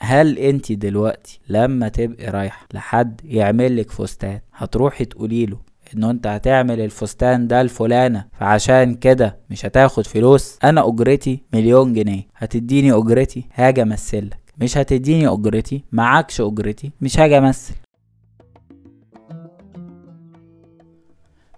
هل انت دلوقتي لما تبقي رايحة لحد يعمل لك فستان هتروحي تقولي له انه انت هتعمل الفستان ده لفلانة فعشان كده مش هتاخد فلوس؟ انا اجرتي 1,000,000 جنيه، هتديني اجرتي هاجي امثلك، مش هتديني اجرتي معكش اجرتي مش هاجي امثل.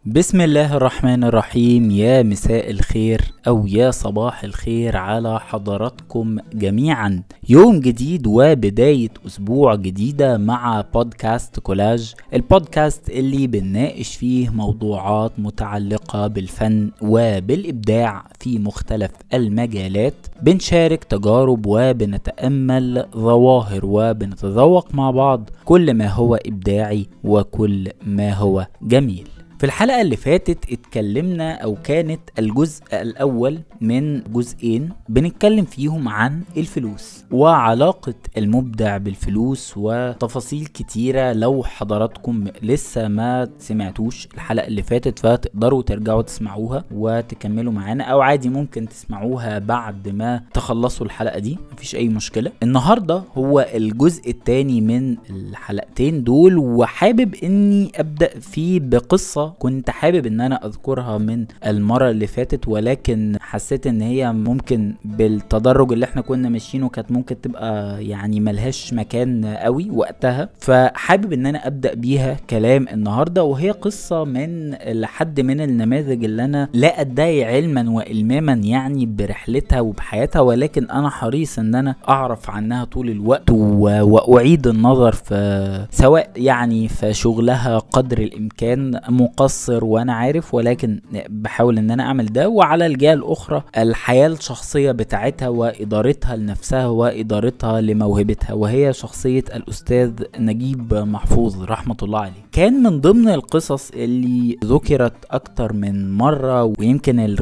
بسم الله الرحمن الرحيم. يا مساء الخير او يا صباح الخير على حضراتكم جميعا. يوم جديد وبداية اسبوع جديدة مع بودكاست كولاج، البودكاست اللي بنناقش فيه موضوعات متعلقة بالفن وبالابداع في مختلف المجالات. بنشارك تجارب وبنتأمل ظواهر وبنتذوق مع بعض كل ما هو ابداعي وكل ما هو جميل. في الحلقة اللي فاتت اتكلمنا او كانت الجزء الاول من جزئين بنتكلم فيهم عن الفلوس وعلاقة المبدع بالفلوس وتفاصيل كتيرة. لو حضراتكم لسه ما سمعتوش الحلقة اللي فاتت فتقدروا ترجعوا تسمعوها وتكملوا معانا، او عادي ممكن تسمعوها بعد ما تخلصوا الحلقة دي، مفيش اي مشكلة. النهاردة هو الجزء الثاني من الحلقتين دول، وحابب اني ابدأ فيه بقصة كنت حابب ان انا اذكرها من المرة اللي فاتت، ولكن حسيت ان هي ممكن بالتدرج اللي احنا كنا ماشيينه كانت ممكن تبقى يعني ملهاش مكان قوي وقتها، فحابب ان انا ابدأ بيها كلام النهاردة. وهي قصة من لحد من النماذج اللي انا لا ادعي علما والماما يعني برحلتها وبحياتها، ولكن انا حريص ان انا اعرف عنها طول الوقت واعيد النظر في سواء يعني في شغلها قدر الامكان. مقصر وانا عارف، ولكن بحاول ان انا اعمل ده. وعلى الجهة الاخرى الحياة الشخصية بتاعتها وادارتها لنفسها وادارتها لموهبتها، وهي شخصية الاستاذ نجيب محفوظ رحمة الله عليه. كان من ضمن القصص اللي ذكرت اكتر من مرة، ويمكن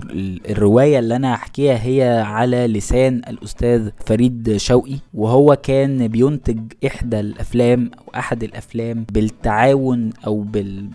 الرواية اللي انا هحكيها هي على لسان الاستاذ فريد شوقي، وهو كان بينتج احدى الافلام او احد الافلام بالتعاون او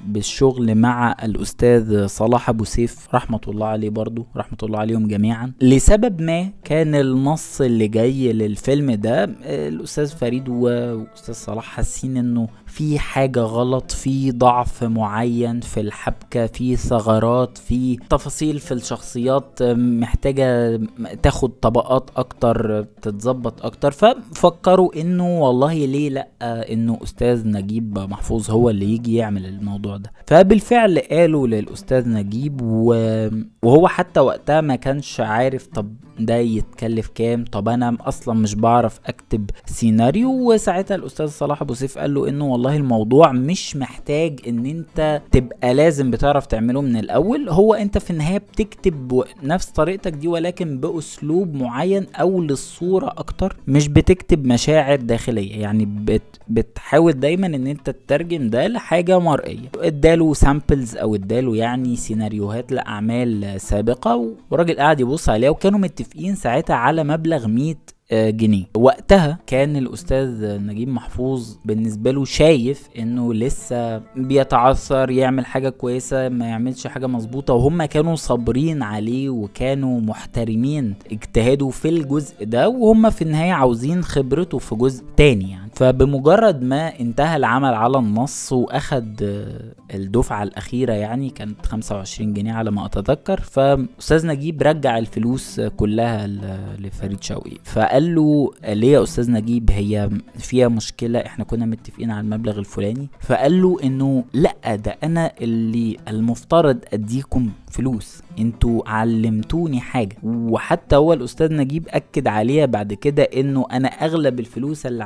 بالشغل مع الأستاذ صلاح أبو سيف رحمة الله عليه، برضو رحمة الله عليهم جميعا. لسبب ما كان النص اللي جاي للفيلم ده الأستاذ فريد والأستاذ صلاح حاسين انه في حاجة غلط، في ضعف معين في الحبكة، في ثغرات، في تفاصيل في الشخصيات محتاجة تاخد طبقات اكتر، تتظبط اكتر. ففكروا انه والله ليه لا انه أستاذ نجيب محفوظ هو اللي يجي يعمل الموضوع ده. فبالفعل قالوا للأستاذ نجيب، وهو حتى وقتها ما كانش عارف طب ده يتكلف كام، طب انا اصلا مش بعرف اكتب سيناريو. وساعتها الاستاذ صلاح ابو سيف قال له انه والله الموضوع مش محتاج ان انت تبقى لازم بتعرف تعمله من الاول، هو انت في النهاية بتكتب نفس طريقتك دي ولكن باسلوب معين او للصورة اكتر، مش بتكتب مشاعر داخلية، يعني بتحاول دايما ان انت تترجم ده لحاجة مرئية. اداله samples او اداله يعني سيناريوهات لاعمال سابقة، والراجل قاعد يبص عليها، وكانوا متفقين ساعتها على مبلغ 100 جنيه. وقتها كان الأستاذ نجيب محفوظ بالنسبة له شايف انه لسه بيتعثر يعمل حاجة كويسة ما يعملش حاجة مظبوطة، وهم كانوا صابرين عليه وكانوا محترمين اجتهاده في الجزء ده، وهم في النهاية عاوزين خبرته في جزء تاني يعني. فبمجرد ما انتهى العمل على النص واخد الدفعة الأخيرة، يعني كانت 25 جنيه على ما أتذكر، فأستاذ نجيب رجع الفلوس كلها لفريد شوقي. فقال له ليه يا أستاذ نجيب هي فيها مشكلة، احنا كنا متفقين على المبلغ الفلاني. فقال له انه لا، ده انا اللي المفترض اديكم فلوس، انتوا علمتوني حاجة. وحتى هو الأستاذ نجيب أكد عليها بعد كده انه انا اغلب الفلوس اللي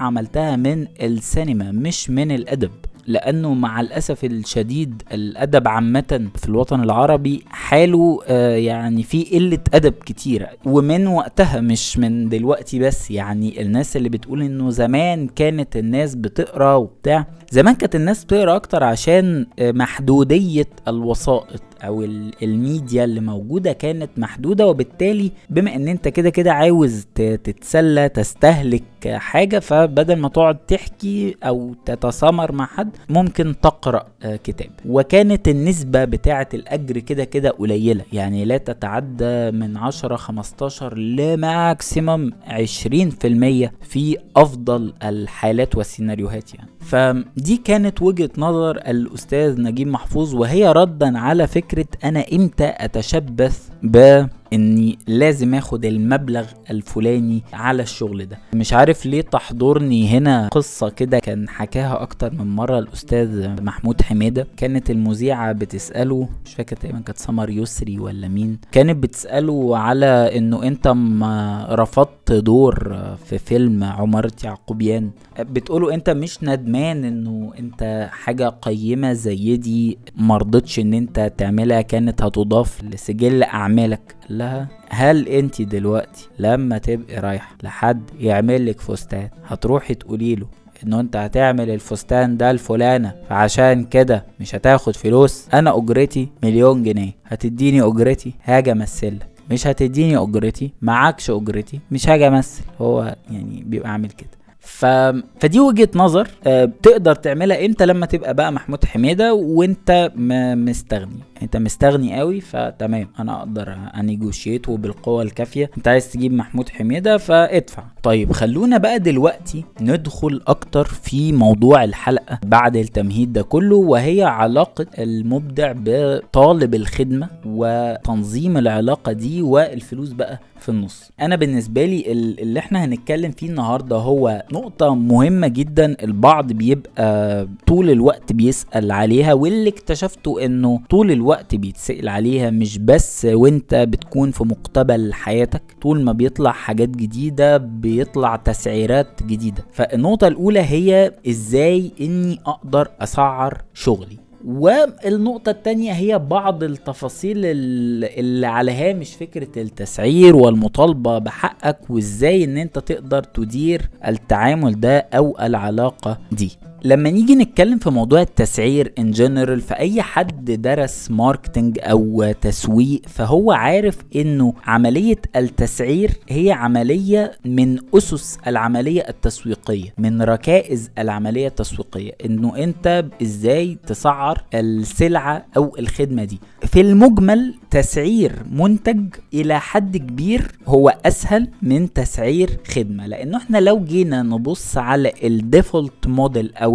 عملتها من السينما مش من الأدب، لأنه مع الأسف الشديد الأدب عامة في الوطن العربي حاله يعني في قلة أدب كتيرة، ومن وقتها مش من دلوقتي بس. يعني الناس اللي بتقول إنه زمان كانت الناس بتقرأ وبتاع، زمان كانت الناس بتقرأ أكتر عشان محدودية الوسائط او الميديا اللي موجودة كانت محدودة، وبالتالي بما ان انت كده كده عاوز تتسلى تستهلك حاجة، فبدل ما تقعد تحكي او تتسامر مع حد ممكن تقرأ كتاب. وكانت النسبة بتاعة الاجر كده كده قليلة، يعني لا تتعدى من 10 15 ل maximum 20% في افضل الحالات والسيناريوهات يعني. فدي كانت وجهة نظر الاستاذ نجيب محفوظ، وهي ردا على فكرة انا امتى اتشبث باني لازم اخد المبلغ الفلاني على الشغل ده. مش عارف ليه تحضرني هنا قصة كده كان حكاها اكتر من مرة الاستاذ محمود حميدة. كانت المذيعة بتسأله، مش فاكر تقريبا كانت سمر يسري ولا مين، كانت بتسأله على انه انت ما رفضت دور في فيلم عمارة يعقوبيان، بتقوله انت مش ندمان انه انت حاجة قيمة زي دي مرضتش ان انت تعملها، كانت هتضاف لسجل اعمالك؟ لها هل انت دلوقتي لما تبقي رايحة لحد يعمل لك فستان هتروحي تقولي له انه انت هتعمل الفستان ده الفلانة فعشان كده مش هتاخد فلوس؟ انا اجرتي 1,000,000 جنيه، هتديني اجرتي هاجي امثلك، مش هتديني اجرتي معكش اجرتي مش هاجي امثل. هو يعني بيبقى عامل كده. فدي وجهة نظر بتقدر تعملها امتى؟ لما تبقى بقى محمود حميدة وانت مستغني، انت مستغني قوي، فتمام انا اقدر ا negotiate وبالقوة الكافية. انت عايز تجيب محمود حميدة فادفع. طيب خلونا بقى دلوقتي ندخل اكتر في موضوع الحلقة بعد التمهيد ده كله، وهي علاقة المبدع بطالب الخدمة وتنظيم العلاقة دي والفلوس بقى في النص. انا بالنسبة لي اللي احنا هنتكلم فيه النهاردة هو نقطة مهمة جدا البعض بيبقى طول الوقت بيسأل عليها، واللي اكتشفته انه طول الوقت بيتسأل عليها، مش بس وانت بتكون في مقتبل حياتك، طول ما بيطلع حاجات جديدة بيطلع تسعيرات جديدة. فالنقطة الاولى هي ازاي اني اقدر اسعر شغلي، والنقطة التانية هي بعض التفاصيل اللي على هامش فكرة التسعير والمطالبة بحقك، وازاي ان انت تقدر تدير التعامل ده او العلاقة دي. لما نيجي نتكلم في موضوع التسعير in general، فأي حد درس marketing او تسويق فهو عارف انه عملية التسعير هي عملية من اسس العملية التسويقية، من ركائز العملية التسويقية، انه انت ازاي تسعر السلعة او الخدمة دي. في المجمل تسعير منتج الى حد كبير هو اسهل من تسعير خدمة، لانه احنا لو جينا نبص على ال default model او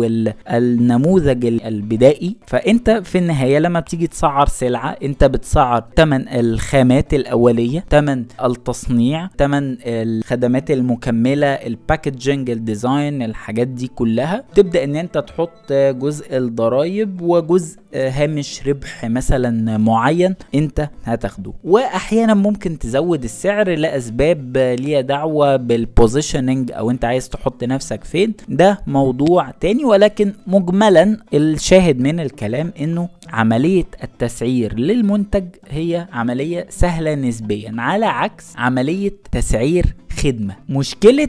النموذج البدائي، فانت في النهاية لما بتيجي تسعر سلعة انت بتسعر تمن الخامات الاولية، تمن التصنيع، تمن الخدمات المكملة، ال packaging، ال design، الحاجات دي كلها. تبدأ ان انت تحط جزء الضرايب وجزء هامش ربح مثلا معين انت هتاخده، واحيانا ممكن تزود السعر لاسباب ليها دعوة بال positioning او انت عايز تحط نفسك فين، ده موضوع تاني. ولكن مجملا الشاهد من الكلام انه عملية التسعير للمنتج هي عملية سهلة نسبيا، على عكس عملية تسعير خدمة. مشكلة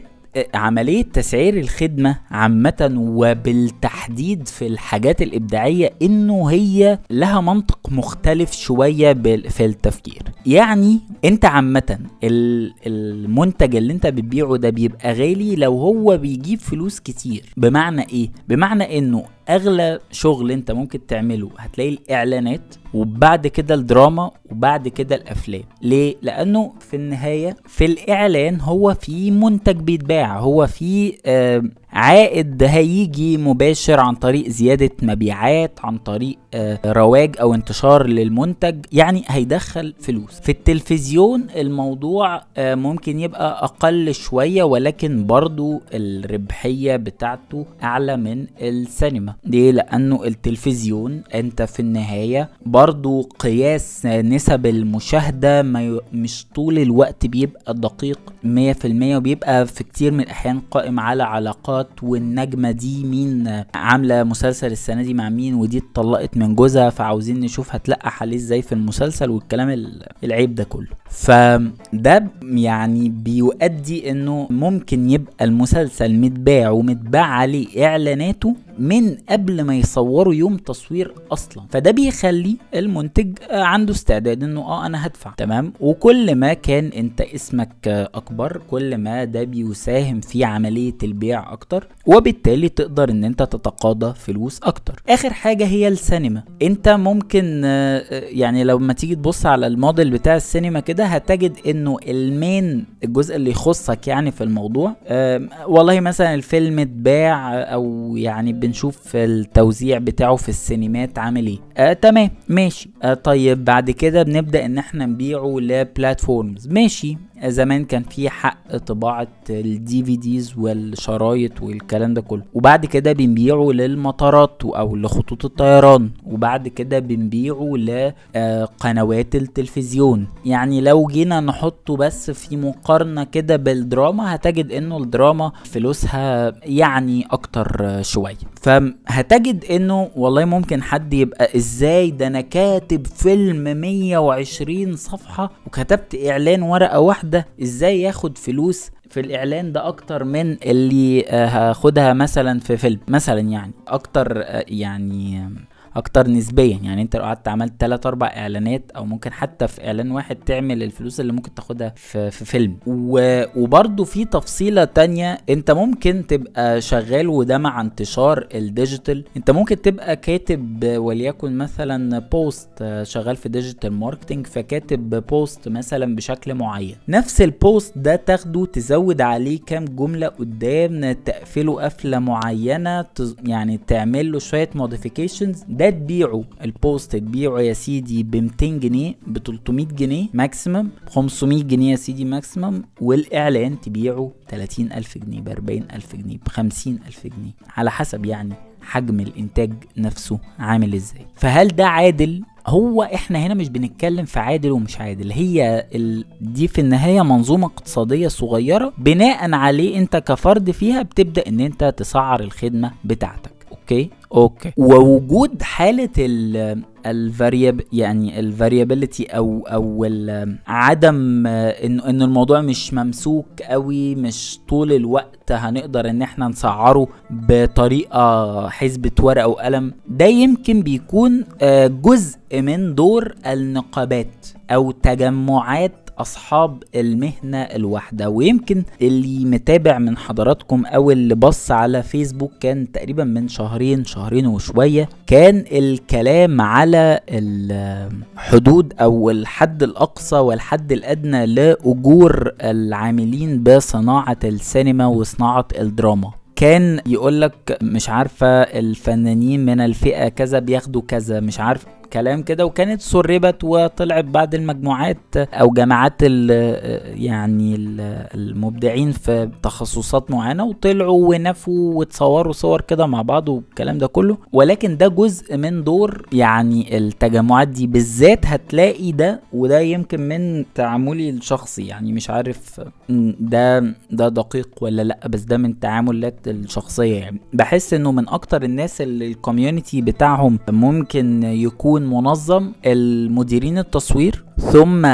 عملية تسعير الخدمة عامة وبالتحديد في الحاجات الإبداعية إنه هي لها منطق مختلف شوية في التفكير. يعني أنت عامة المنتج اللي أنت بتبيعه ده بيبقى غالي لو هو بيجيب فلوس كتير. بمعنى إيه؟ بمعنى إنه اغلى شغل انت ممكن تعمله هتلاقي الاعلانات، وبعد كده الدراما، وبعد كده الافلام. ليه؟ لانه في النهاية في الاعلان هو في منتج بيتباع، هو في عائد هيجي مباشر عن طريق زيادة مبيعات، عن طريق رواج او انتشار للمنتج، يعني هيدخل فلوس. في التلفزيون الموضوع ممكن يبقى اقل شوية، ولكن برضو الربحية بتاعته اعلى من السينما. ليه؟ لانه التلفزيون انت في النهاية برضو قياس نسب المشاهدة مش طول الوقت بيبقى دقيق 100%، وبيبقى في كتير من الاحيان قائم على علاقات، والنجمة دي مين عاملة مسلسل السنة دي مع مين، ودي اتطلقت من جوزها فعاوزين نشوف هتلقح عليه ازاي في المسلسل، والكلام العيب ده كله. فده يعني بيؤدي انه ممكن يبقى المسلسل متباع ومتباع عليه اعلاناته من قبل ما يصوروا يوم تصوير اصلا. فده بيخلي المنتج عنده استعداد انه انا هدفع، تمام. وكل ما كان انت اسمك اكبر كل ما ده بيساهم في عملية البيع اكتر، وبالتالي تقدر ان انت تتقاضى فلوس اكتر. اخر حاجة هي السينما. انت ممكن يعني لو ما تيجي تبص على الموديل بتاع السينما كده هتجد انه ال main الجزء اللي يخصك يعني في الموضوع، والله مثلا الفيلم اتباع او يعني بنشوف التوزيع بتاعه في السينمات عامل ايه، تمام ماشي. طيب بعد كده بنبدأ ان احنا نبيعه ل platforms، ماشي. زمان كان في حق طباعة ال DVDs والشرايط والكلام ده كله، وبعد كده بنبيعه للمطارات او لخطوط الطيران، وبعد كده بنبيعه لقنوات التلفزيون. يعني لو جينا نحطه بس في مقارنة كده بالدراما هتجد انه الدراما فلوسها يعني اكتر شوية. فهتجد انه والله ممكن حد يبقى ازاي ده انا كاتب فيلم 120 صفحة وكتبت اعلان ورقة واحدة، ازاي ياخد فلوس في الاعلان ده اكتر من اللي هاخدها مثلا في فيلم مثلا، يعني اكتر، يعني اكتر نسبيا. يعني انت لو قعدت عملت 3-4 اعلانات او ممكن حتى في اعلان واحد تعمل الفلوس اللي ممكن تاخدها في فيلم. وبرضو في تفصيلة تانية، انت ممكن تبقى شغال، وده مع انتشار ال digital، انت ممكن تبقى كاتب وليكن مثلا post، شغال في digital marketing، فكاتب post مثلا بشكل معين، نفس ال post ده تاخده تزود عليه كام جملة قدام، تقفله قفلة معينة، يعني تعمل له شوية modifications، ده تبيعه ال post، تبيعه يا سيدي ب 200 جنيه، ب 300 جنيه maximum، 500 جنيه يا سيدي maximum، والاعلان تبيعه 30,000 جنيه، ب 40,000 جنيه، ب 50,000 جنيه، على حسب يعني حجم الانتاج نفسه عامل ازاي. فهل ده عادل؟ هو احنا هنا مش بنتكلم في عادل ومش عادل، هي دي في النهاية منظومة اقتصادية صغيرة بناء عليه انت كفرد فيها بتبدأ ان انت تسعر الخدمة بتاعتك. okay. ووجود حالة ال variab يعني ال variability او عدم ان الموضوع مش ممسوك قوي، مش طول الوقت هنقدر ان احنا نسعره بطريقة حسبة ورقة وقلم، ده يمكن بيكون جزء من دور النقابات او تجمعات اصحاب المهنة الواحدة. ويمكن اللي متابع من حضراتكم او اللي بص على فيسبوك كان تقريبا من شهرين وشوية كان الكلام على الحدود او الحد الاقصى والحد الادنى لاجور العاملين بصناعة السينما وصناعة الدراما. كان يقولك مش عارفة الفنانين من الفئة كذا بياخدوا كذا، مش عارف كلام كده، وكانت سربت وطلعت بعض المجموعات او جماعات يعني المبدعين في تخصصات معينة، وطلعوا ونفوا وتصوروا صور كده مع بعض والكلام ده كله. ولكن ده جزء من دور يعني التجمعات دي بالذات، هتلاقي ده، وده يمكن من تعاملي الشخصي، يعني مش عارف ده دقيق ولا لا، بس ده من تعاملات الشخصية. يعني بحس انه من اكتر الناس اللي ال community بتاعهم ممكن يكون منظم المديرين التصوير، ثم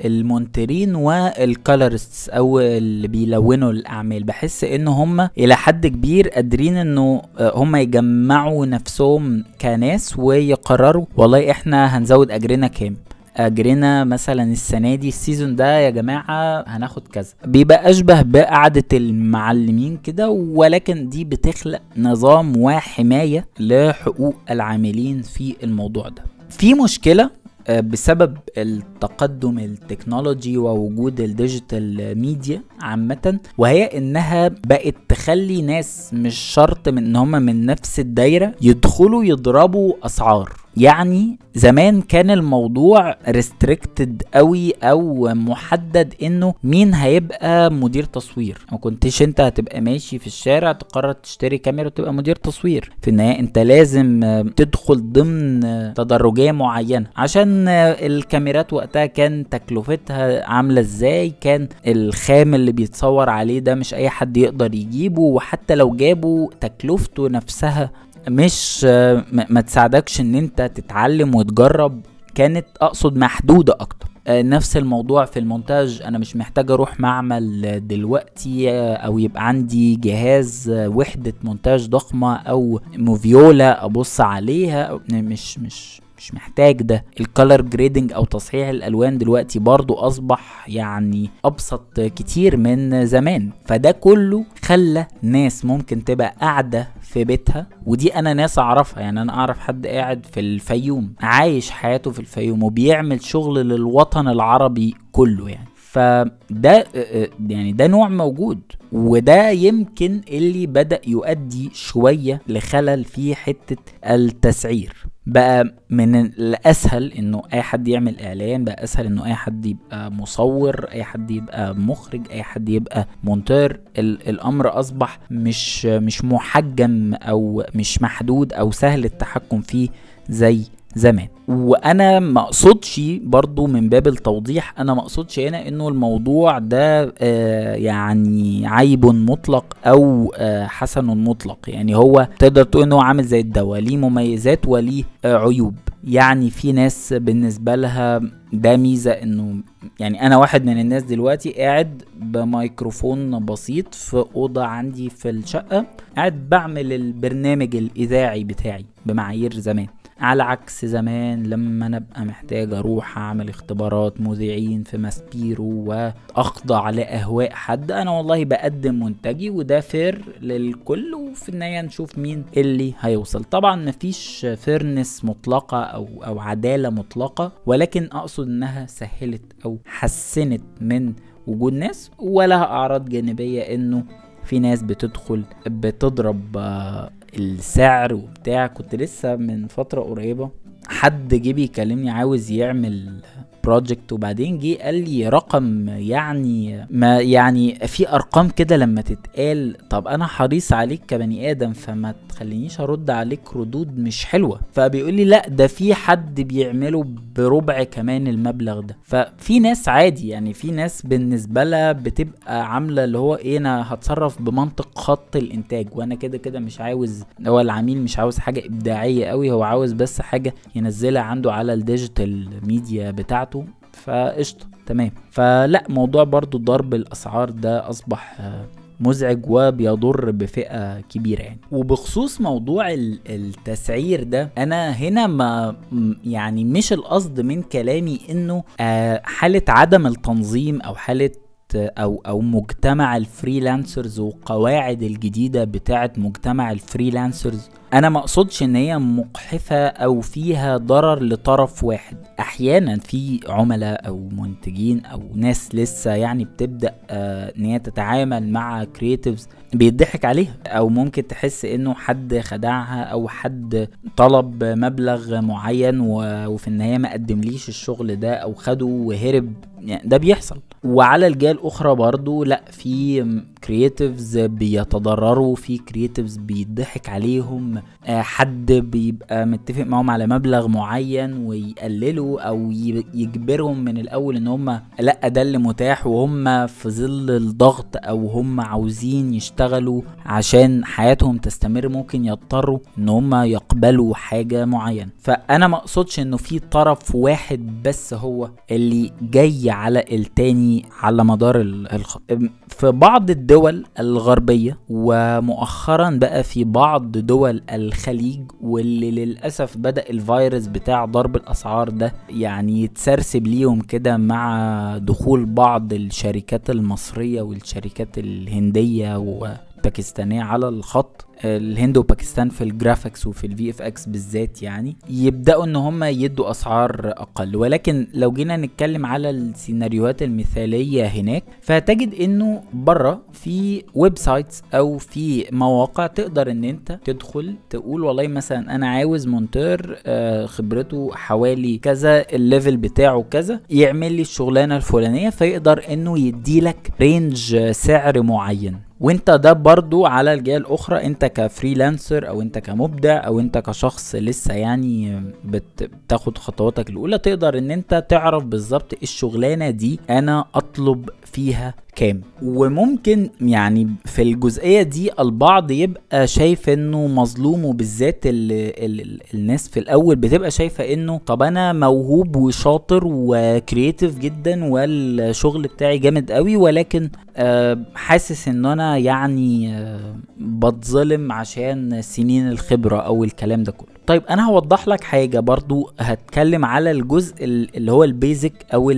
المونترين وال colorists او اللي بيلونوا الاعمال. بحس ان هم الى حد كبير قادرين انه هم يجمعوا نفسهم كناس ويقرروا والله احنا هنزود اجرنا كام، اجرنا مثلا السنة دي ال season ده يا جماعة هناخد كذا. بيبقى اشبه بقعده المعلمين كده، ولكن دي بتخلق نظام وحماية لحقوق العاملين في الموضوع ده. في مشكلة بسبب التقدم التكنولوجي ووجود ال digital media عامة، وهي انها بقت تخلي ناس مش شرط من ان هم من نفس الدايرة يدخلوا يضربوا اسعار. يعني زمان كان الموضوع restricted قوي او محدد انه مين هيبقى مدير تصوير، ما كنتش انت هتبقى ماشي في الشارع تقرر تشتري كاميرا وتبقى مدير تصوير. في النهاية انت لازم تدخل ضمن تدرجية معينة، عشان الكاميرات وقتها كان تكلفتها عاملة ازاي، كان الخام اللي بيتصور عليه ده مش اي حد يقدر يجيبه، وحتى لو جابه تكلفته نفسها مش ما تساعدكش ان انت تتعلم وتجرب، كانت اقصد محدودة اكتر. نفس الموضوع في المونتاج، انا مش محتاج اروح معمل دلوقتي او يبقى عندي جهاز وحدة مونتاج ضخمة او موفيولا ابص عليها، مش محتاج ده. ال color grading او تصحيح الالوان دلوقتي برضو اصبح يعني ابسط كتير من زمان. فده كله خلى ناس ممكن تبقى قاعدة في بيتها، ودي انا ناس اعرفها، يعني انا اعرف حد قاعد في الفيوم عايش حياته في الفيوم وبيعمل شغل للوطن العربي كله يعني. فده يعني ده نوع موجود، وده يمكن اللي بدأ يؤدي شوية لخلل في حتة التسعير. بقى من الأسهل انه اي حد يعمل اعلان، بقى اسهل انه اي حد يبقى مصور، اي حد يبقى مخرج، اي حد يبقى مونتير. الامر اصبح مش محجم او مش محدود او سهل التحكم فيه زي زمان. وانا ما اقصدش برضو من باب التوضيح، انا ما اقصدش هنا انه الموضوع ده يعني عيب مطلق او حسن مطلق، يعني هو تقدر تقول انه عامل زي الدواء، ليه مميزات وليه عيوب. يعني في ناس بالنسبة لها ده ميزة، انه يعني انا واحد من الناس دلوقتي قاعد بميكروفون بسيط في اوضة عندي في الشقة، قاعد بعمل البرنامج الاذاعي بتاعي بمعايير زمان، على عكس زمان لما انا ابقى محتاج اروح اعمل اختبارات مذيعين في ماسبيرو واخضع لاهواء حد. انا والله بقدم منتجي وده fair للكل، وفي النهاية نشوف مين اللي هيوصل. طبعا مفيش fairness مطلقه او عدالة مطلقه، ولكن اقصد انها سهلت او حسنت من وجود ناس، ولها اعراض جانبيه انه في ناس بتدخل بتضرب السعر وبتاع. كنت لسه من فترة قريبة حد جه بيكلمني عاوز يعمل project، وبعدين جه قال لي رقم، يعني ما يعني في ارقام كده لما تتقال، طب انا حريص عليك كبني ادم فما تخلينيش ارد عليك ردود مش حلوة. فبيقول لي لا ده في حد بيعمله بربع كمان المبلغ ده. ففي ناس عادي، يعني في ناس بالنسبة لها بتبقى عامله اللي هو ايه، انا هتصرف بمنطق خط الانتاج، وانا كده كده مش عاوز، هو العميل مش عاوز حاجة ابداعية قوي، هو عاوز بس حاجة ينزلها عنده على ال digital media بتاعته، فقشطه تمام. فلا، موضوع برضو ضرب الاسعار ده اصبح مزعج وبيضر بفئة كبيرة يعني. وبخصوص موضوع التسعير ده، انا هنا ما يعني مش القصد من كلامي انه حالة عدم التنظيم او حالة او مجتمع ال freelancers وقواعد الجديدة بتاعة مجتمع ال freelancers، انا ما اقصدش ان هي مقحفة او فيها ضرر لطرف واحد. احيانا في عملاء او منتجين او ناس لسه يعني بتبدأ ان هي تتعامل مع creatives بيضحك عليها، او ممكن تحس انه حد خدعها او حد طلب مبلغ معين وفي النهاية ما قدمليش الشغل ده او خده وهرب، يعني ده بيحصل. وعلى الجهة الاخرى برضو لا، في creatives بيتضرروا، في creatives بيضحك عليهم، حد بيبقى متفق معهم على مبلغ معين ويقللوا او يجبرهم من الاول ان هم لا ده اللي متاح، وهم في ظل الضغط او هم عاوزين يشتغلوا عشان حياتهم تستمر ممكن يضطروا ان هم يقبلوا حاجة معينة. فانا ما اقصدش انه في طرف واحد بس هو اللي جاي على التاني على مدار الخط. في بعض الدول الغربية ومؤخرا بقى في بعض دول الخليج، واللي للأسف بدأ الفيروس بتاع ضرب الأسعار ده يعني يتسرسب ليهم كده مع دخول بعض الشركات المصرية والشركات الهندية والباكستانية على الخط. الهند وباكستان في ال graphics وفي ال VFX بالذات يعني يبداوا ان هم يدوا اسعار اقل. ولكن لو جينا نتكلم على السيناريوهات المثالية هناك، فتجد انه بره في websites او في مواقع تقدر ان انت تدخل تقول والله مثلا انا عاوز مونتير خبرته حوالي كذا، ال level بتاعه كذا، يعمل لي الشغلانة الفلانية، فيقدر انه يديلك range سعر معين. وانت ده برضو على الجهة الاخرى، انت ك freelancer او انت كمبدع او انت كشخص لسه يعني بتاخد خطواتك الاولى، تقدر ان انت تعرف بالظبط الشغلانة دي انا اطلب فيها كام. وممكن يعني في الجزئية دي البعض يبقى شايف انه مظلوم، وبالذات الناس في الاول بتبقى شايفة انه طب انا موهوب وشاطر و creative جدا والشغل بتاعي جامد قوي، ولكن حاسس ان انا يعني بتظلم عشان سنين الخبرة او الكلام ده كله. طيب انا هوضح لك حاجة برضو، هتكلم على الجزء اللي هو ال basic او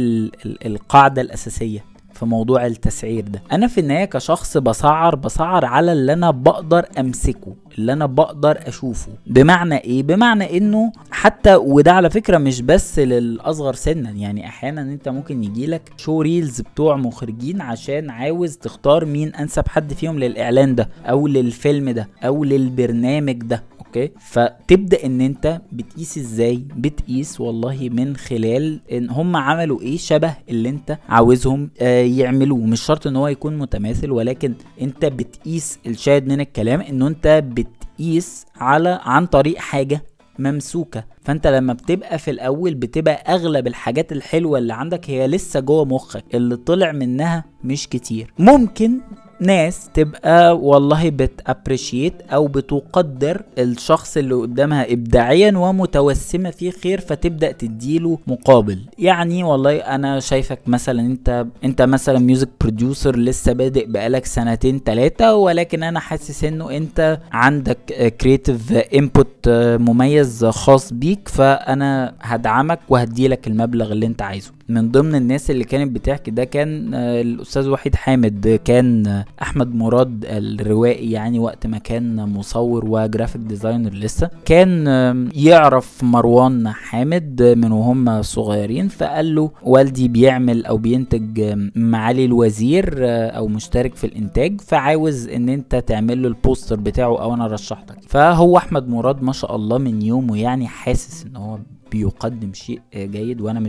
القاعدة الاساسية في موضوع التسعير ده. انا في النهاية كشخص بسعر على اللي انا بقدر امسكه، اللي انا بقدر اشوفه. بمعنى ايه؟ بمعنى انه حتى، وده على فكرة مش بس للاصغر سنا، يعني احيانا انت ممكن يجيلك show reels بتوع مخرجين عشان عاوز تختار مين انسب حد فيهم للاعلان ده او للفيلم ده او للبرنامج ده. okay، فتبدأ ان انت بتقيس ازاي؟ بتقيس والله من خلال ان هم عملوا ايه شبه اللي انت عاوزهم يعملوه. مش شرط ان هو يكون متماثل، ولكن انت بتقيس الشاهد من الكلام انه انت بتقيس على عن طريق حاجة ممسوكة. فانت لما بتبقى في الاول بتبقى اغلب الحاجات الحلوة اللي عندك هي لسه جوه مخك، اللي طلع منها مش كتير. ممكن ناس تبقى والله بت appreciate او بتقدر الشخص اللي قدامها ابداعيا ومتوسمة فيه خير، فتبدأ تديله مقابل. يعني والله انا شايفك مثلا انت مثلا music producer لسه بادئ بقالك 2 3، ولكن انا حاسس انه انت عندك creative input مميز خاص بيك، فانا هدعمك وهديلك المبلغ اللي انت عايزه. من ضمن الناس اللي كانت بتحكي ده كان الاستاذ وحيد حامد، كان احمد مراد الروائي، يعني وقت ما كان مصور و graphic designer لسه، كان يعرف مروان حامد من وهم صغيرين، فقال له والدي بيعمل او بينتج معالي الوزير او مشترك في الانتاج، فعاوز ان انت تعمل له ال poster بتاعه او انا رشحتك. فهو احمد مراد ما شاء الله من يومه يعني حاسس ان هو بيقدم شيء جيد، وانا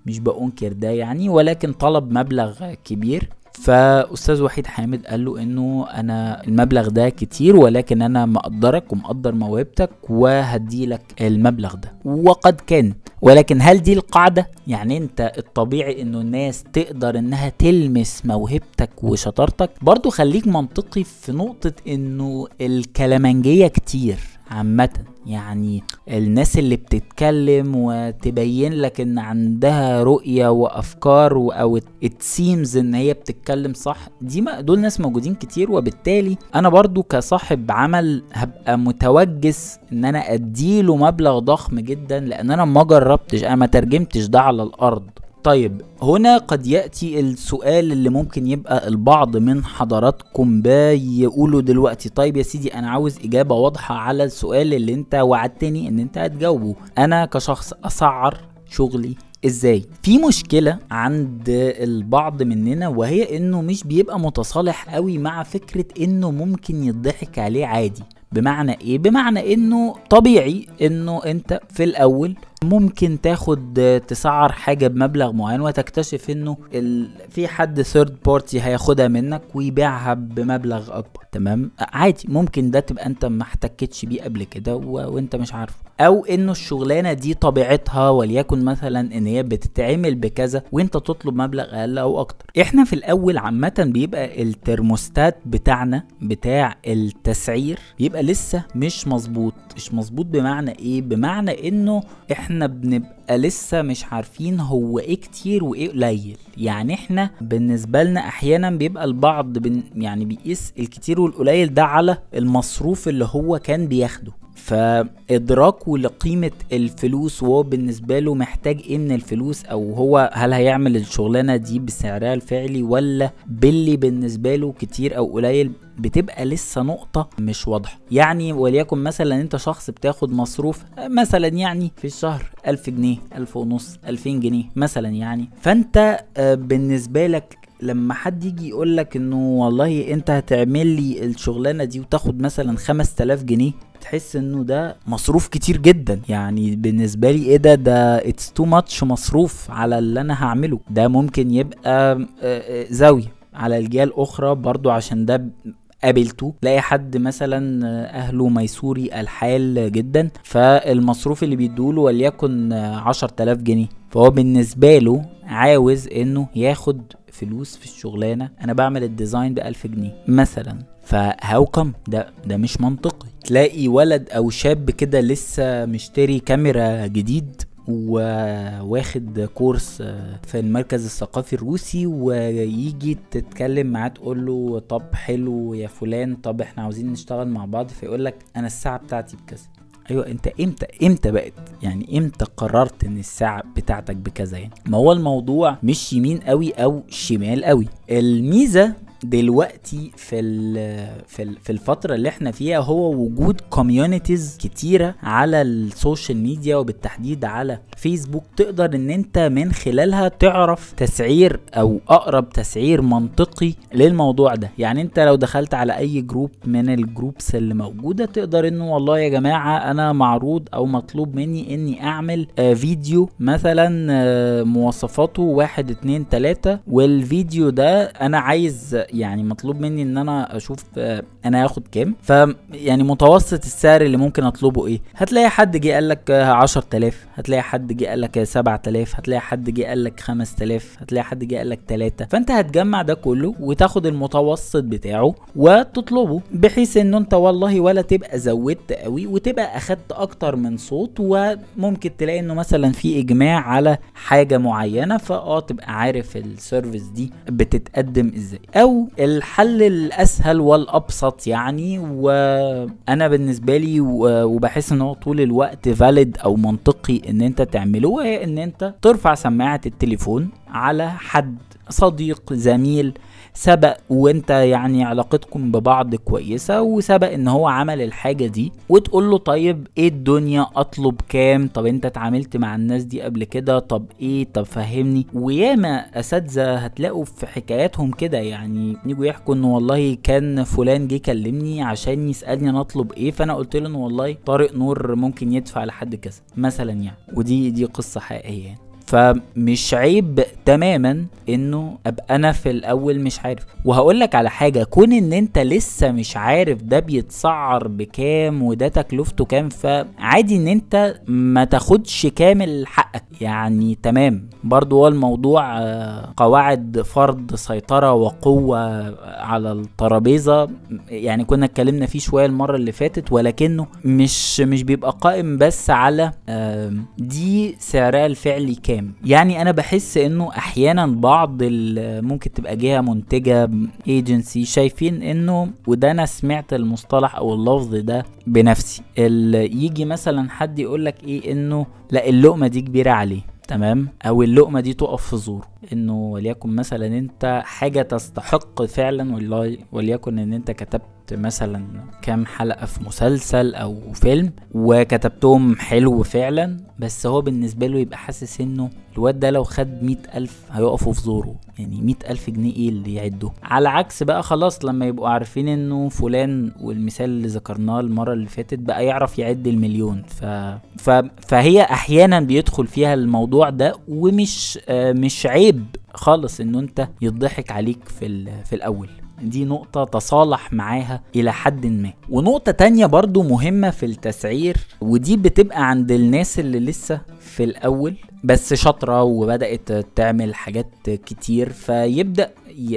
مش بأنكر ده يعني، ولكن طلب مبلغ كبير. فأستاذ وحيد حامد قال له انه انا المبلغ ده كتير، ولكن انا مقدرك ومقدر موهبتك وهديلك المبلغ ده، وقد كان. ولكن هل دي القاعدة؟ يعني انت الطبيعي انه الناس تقدر انها تلمس موهبتك وشطارتك. برضو خليك منطقي في نقطة انه الكلامنجية كتير عامة، يعني الناس اللي بتتكلم وتبين لك ان عندها رؤية وافكار او it seems ان هي بتتكلم صح، دي دول ناس موجودين كتير. وبالتالي انا برضو كصاحب عمل هبقى متوجس ان انا اديله مبلغ ضخم جدا، لان انا ما جربتش، انا ما ترجمتش ده على الارض. طيب هنا قد يأتي السؤال اللي ممكن يبقى البعض من حضراتكم بيقولوا دلوقتي، طيب يا سيدي انا عاوز اجابة واضحة على السؤال اللي انت وعدتني ان انت هتجاوبه، انا كشخص اسعر شغلي ازاي؟ في مشكلة عند البعض مننا، وهي انه مش بيبقى متصالح قوي مع فكرة انه ممكن يضحك عليه عادي. بمعنى ايه؟ بمعنى انه طبيعي انه انت في الاول ممكن تاخد تسعر حاجة بمبلغ معين، وتكتشف انه في حد third party هياخدها منك ويبيعها بمبلغ اكبر. تمام، عادي، ممكن ده تبقى انت ما احتكتش بيه قبل كده وانت مش عارفه، او انه الشغلانة دي طبيعتها وليكن مثلا ان هي بتتعمل بكذا وانت تطلب مبلغ اقل او اكتر. احنا في الاول عامة بيبقى الترموستات بتاعنا بتاع التسعير بيبقى لسه مش مظبوط. مش مظبوط بمعنى ايه؟ بمعنى انه احنا بنبقى لسه مش عارفين هو ايه كتير وايه قليل. يعني احنا بالنسبة لنا احيانا بيبقى البعض يعني بيقيس الكتير والقليل ده على المصروف اللي هو كان بياخده، فادراكه لقيمة الفلوس وهو بالنسبة له محتاج ايه من الفلوس، او هو هل هيعمل الشغلانة دي بسعرها الفعلي ولا باللي بالنسبة له كتير او قليل، بتبقى لسه نقطة مش واضحة. يعني وليكن مثلا انت شخص بتاخد مصروف مثلا يعني في الشهر 1000 جنيه، 1500، 2000 جنيه مثلا يعني، فانت بالنسبة لك لما حد يجي يقولك انه والله انت هتعمل لي الشغلانة دي وتاخد مثلا 5000 جنيه، تحس انه ده مصروف كتير جدا. يعني بالنسبة لي ايه ده it's too much مصروف على اللي انا هعمله ده. ممكن يبقى زاوية على الجهة الاخرى برضو، عشان ده قابلته لاقي حد مثلا اهله ميسوري الحال جدا، فالمصروف اللي بيدوله وليكن 10000 جنيه، فهو بالنسبة له عاوز انه ياخد فلوس في الشغلانة، انا بعمل ال design ب1000 جنيه مثلا، ف how come ده مش منطقي. تلاقي ولد او شاب كده لسه مشتري كاميرا جديد وواخد كورس في المركز الثقافي الروسي، ويجي تتكلم معاه تقول له طب حلو يا فلان، طب احنا عاوزين نشتغل مع بعض، فيقول لك انا الساعة بتاعتي بكذا. ايوه انت امتى بقت يعني امتى قررت ان الساعة بتاعتك بكذا؟ يعني ما هو الموضوع مش يمين قوي او شمال قوي. الميزة دلوقتي في الفترة اللي احنا فيها هو وجود communities كتيرة على ال social media، وبالتحديد على فيسبوك، تقدر ان انت من خلالها تعرف تسعير او اقرب تسعير منطقي للموضوع ده. يعني انت لو دخلت على اي group من ال groups اللي موجودة تقدر انه والله يا جماعة انا معروض او مطلوب مني اني اعمل فيديو مثلا مواصفاته 1 2 3، والفيديو ده انا عايز يعني مطلوب مني ان انا اشوف انا هاخد كام، ف يعني متوسط السعر اللي ممكن اطلبه ايه. هتلاقي حد جه قال لك 10,000، هتلاقي حد جه قال لك 7,000، هتلاقي حد جه قال لك 5,000، هتلاقي حد جه قال لك 3. فانت هتجمع ده كله وتاخد المتوسط بتاعه وتطلبه، بحيث ان انت والله ولا تبقى زودت قوي وتبقى اخدت اكتر من صوت، وممكن تلاقي انه مثلا في اجماع على حاجة معينة، تبقى عارف ال service دي بتتقدم ازاي. او الحل الاسهل والابسط يعني، وانا بالنسبة لي وبحس ان هو طول الوقت valid او منطقي ان انت تعمله، هي ان انت ترفع سماعه التليفون على حد صديق زميل سبق وانت يعني علاقتكم ببعض كويسة وسبق ان هو عمل الحاجة دي، وتقول له طيب ايه الدنيا، اطلب كام، طب انت اتعاملت مع الناس دي قبل كده، طب ايه، طب فهمني. وياما اساتذة هتلاقوا في حكاياتهم كده، يعني يجوا يحكوا انه والله كان فلان جه كلمني عشان يسألني انا اطلب ايه، فانا قلت له انه والله طارق نور ممكن يدفع لحد كذا مثلا يعني، ودي قصة حقيقية يعني. فمش عيب تماما انه ابقى انا في الاول مش عارف. وهقولك على حاجة، كون ان انت لسه مش عارف ده بيتسعر بكام وده تكلفته كام، فعادي ان انت ما تاخدش كامل حقك يعني، تمام. برضو هو الموضوع قواعد فرض سيطرة وقوة على الترابيزة، يعني كنا اتكلمنا فيه شوية المرة اللي فاتت، ولكنه مش بيبقى قائم بس على دي سعرها الفعلي كام. يعني انا بحس انه احيانا بعض ممكن تبقى جهة منتجة ايجنسي شايفين انه، وده انا سمعت المصطلح او اللفظ ده بنفسي، يجي مثلا حد يقولك ايه انه لا اللقمة دي كبيرة عليه، تمام، او اللقمة دي تقف في زوره، انه وليكن مثلا انت حاجة تستحق فعلا، والله وليكن ان انت كتبت مثلا كام حلقة في مسلسل او فيلم وكتبتهم حلو فعلا، بس هو بالنسبة له يبقى حاسس انه الواد ده لو خد 100,000 هيقفوا في زوره، يعني 100,000 جنيه ايه اللي يعده. على عكس بقى خلاص لما يبقوا عارفين انه فلان، والمثال اللي ذكرناه المرة اللي فاتت، بقى يعرف يعد المليون. فهي احيانا بيدخل فيها الموضوع ده، ومش مش عيب خالص انه انت يضحك عليك في الاول. دي نقطة تصالح معاها إلى حد ما. ونقطة تانية برضو مهمة في التسعير، ودي بتبقى عند الناس اللي لسه في الأول بس شاطرة وبدأت تعمل حاجات كتير، فيبدأ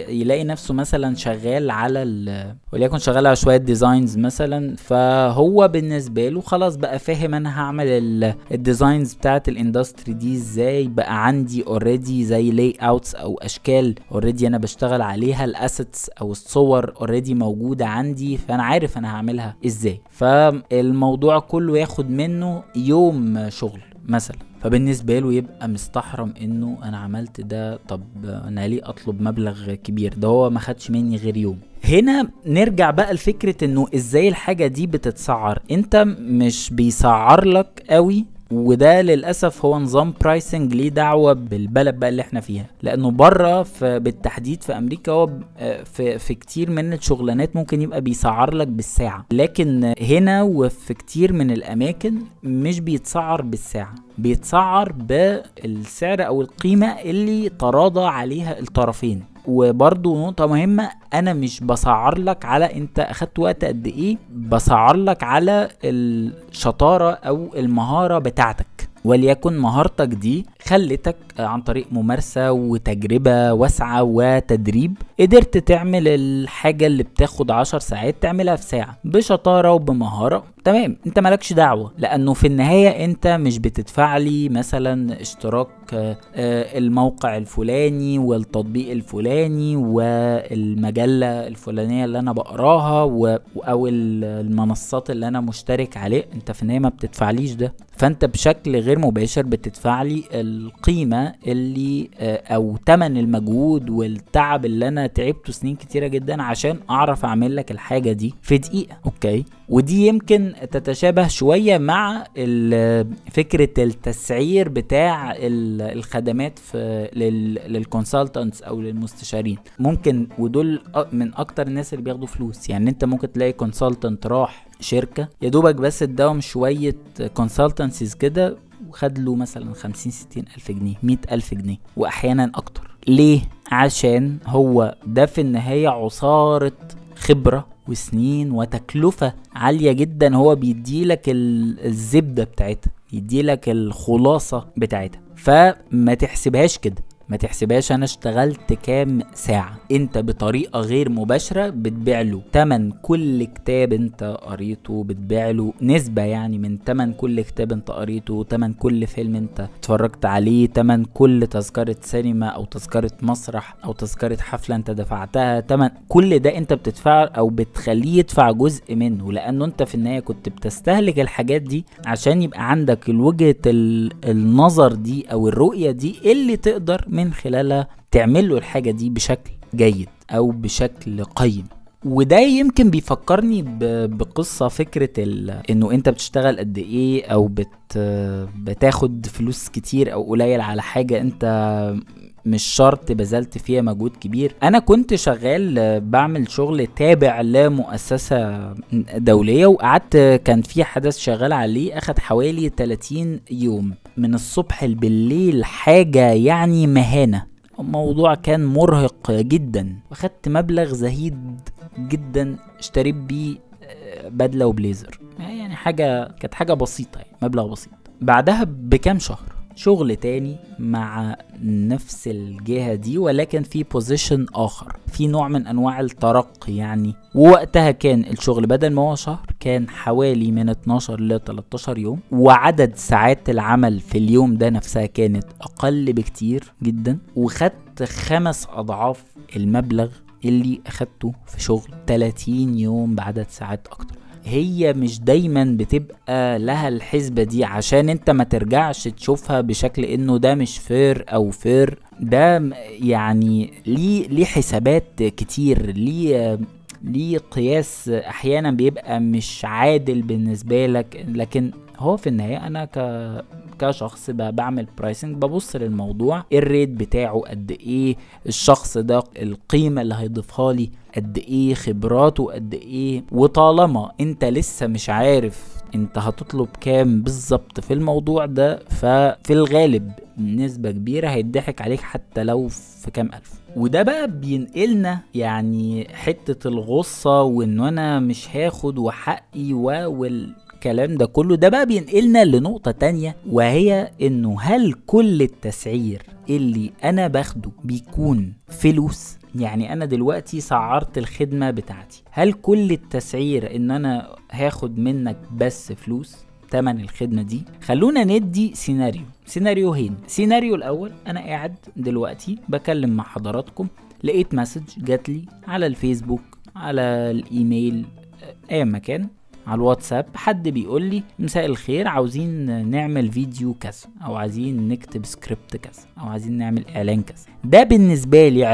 يلاقي نفسه مثلا شغال على وليكن شغال على شوية designs مثلا، فهو بالنسبة له خلاص بقى فاهم انا هعمل ال designs بتاعت ال industry دي ازاي، بقى عندي already زي layouts او اشكال already انا بشتغل عليها، ال assets او الصور already موجودة عندي، فانا عارف انا هعملها ازاي. فالموضوع كله ياخد منه يوم شغل مثلا، فبالنسبة له يبقى مستحرم انه انا عملت ده، طب انا ليه اطلب مبلغ كبير، ده هو ما خدش مني غير يوم. هنا نرجع بقى لفكرة انه ازاي الحاجة دي بتتسعر. انت مش بيسعر لك قوي، وده للأسف هو نظام pricing ليه دعوة بالبلد بقى اللي احنا فيها، لأنه بره بالتحديد في أمريكا هو في كتير من الشغلانات ممكن يبقى بيسعر لك بالساعة، لكن هنا وفي كتير من الأماكن مش بيتسعر بالساعة، بيتسعر بالسعر أو القيمة اللي تراضى عليها الطرفين. وبرضو نقطة مهمة، أنا مش بسعر لك على أنت أخدت وقت قد إيه، بسعر لك على الشطارة أو المهارة بتاعتك. وليكن مهارتك دي خلتك عن طريق ممارسة وتجربة واسعة وتدريب قدرت تعمل الحاجة اللي بتاخد 10 ساعات تعملها في ساعة بشطارة وبمهارة. تمام، انت مالكش دعوة، لانه في النهاية انت مش بتدفع لي مثلا اشتراك الموقع الفلاني والتطبيق الفلاني والمجلة الفلانية اللي انا بقراها او المنصات اللي انا مشترك عليه. انت في النهاية ما بتدفعليش ده، فانت بشكل غير مباشر بتدفع لي القيمة اللي او تمن المجهود والتعب اللي انا تعبته سنين كتيرة جدا عشان اعرف اعمل لك الحاجة دي في دقيقة. okay، ودي يمكن تتشابه شوية مع فكرة التسعير بتاع الخدمات في لل consultants او للمستشارين. ممكن، ودول من اكتر الناس اللي بياخدوا فلوس، يعني انت ممكن تلاقي consultant راح شركة يا دوبك بس اداهم شوية consultancies كده وخد له مثلا 50-60 ألف جنيه، 100 ألف جنيه، وأحيانا أكتر. ليه؟ عشان هو ده في النهاية عصارة خبرة وسنين وتكلفة عالية جدا، هو بيديلك الزبدة بتاعتها، يديلك الخلاصة بتاعتها. فما تحسبهاش كده، ما تحسبهاش انا اشتغلت كام ساعة. انت بطريقة غير مباشرة بتبيع له تمن كل كتاب انت قريته، بتبيع له نسبة يعني من تمن كل كتاب انت قريته، تمن كل فيلم انت اتفرجت عليه، تمن كل تذكرة سينما او تذكرة مسرح او تذكرة حفلة انت دفعتها، تمن كل ده انت بتدفع او بتخليه يدفع جزء منه، لانه انت في النهاية كنت بتستهلك الحاجات دي عشان يبقى عندك الوجهة النظر دي او الرؤية دي اللي تقدر من خلالها تعمل له الحاجة دي بشكل جيد أو بشكل قيم. وده يمكن بيفكرني بقصة فكرة انه انت بتشتغل قد ايه او بتاخد فلوس كتير او قليل على حاجة انت مش شرط بذلت فيها مجهود كبير. انا كنت شغال بعمل شغل تابع لمؤسسة دولية، وقعدت كان في حدث شغال عليه اخد حوالي 30 يوم من الصبح بالليل، حاجة يعني مهانة، الموضوع كان مرهق جدا، واخدت مبلغ زهيد جدا اشتريت بيه بدلة وبليزر، يعني حاجة كانت حاجة بسيطة، يعني مبلغ بسيط. بعدها بكام شهر شغل تاني مع نفس الجهة دي، ولكن في position آخر، في نوع من أنواع الترقي يعني. ووقتها كان الشغل بدل ما هو شهر كان حوالي من 12 ل 13 يوم، وعدد ساعات العمل في اليوم ده نفسها كانت أقل بكتير جدا، وخدت 5 أضعاف المبلغ اللي أخدته في شغل 30 يوم بعدد ساعات أكتر. هي مش دايما بتبقى لها الحسبة دي، عشان انت ما ترجعش تشوفها بشكل انه ده مش fair او fair، ده يعني ليه حسابات كتير، ليه قياس احيانا بيبقى مش عادل بالنسبة لك. لكن هو في النهاية انا كشخص بعمل pricing، ببص للموضوع ال rate بتاعه قد ايه، الشخص ده القيمة اللي هيضيفها لي قد ايه، خبراته قد ايه. وطالما انت لسه مش عارف انت هتطلب كام بالظبط في الموضوع ده، ففي الغالب نسبة كبيرة هيضحك عليك حتى لو في كام ألف. وده بقى بينقلنا يعني حتة الغصة وان انا مش هاخد وحقي والكلام ده كله، ده بقى بينقلنا لنقطة تانية، وهي انه هل كل التسعير اللي انا باخده بيكون فلوس؟ يعني انا دلوقتي سعرت الخدمة بتاعتي، هل كل التسعير ان انا هاخد منك بس فلوس تمن الخدمة دي؟ خلونا ندي سيناريوهين. سيناريو الاول، انا قاعد دلوقتي بكلم مع حضراتكم، لقيت message جاتلي على الفيسبوك، على الايميل، اي مكان، على الواتساب، حد بيقول لي مساء الخير، عاوزين نعمل فيديو كذا، او عايزين نكتب سكريبت كذا، او عايزين نعمل اعلان كذا. ده بالنسبة لي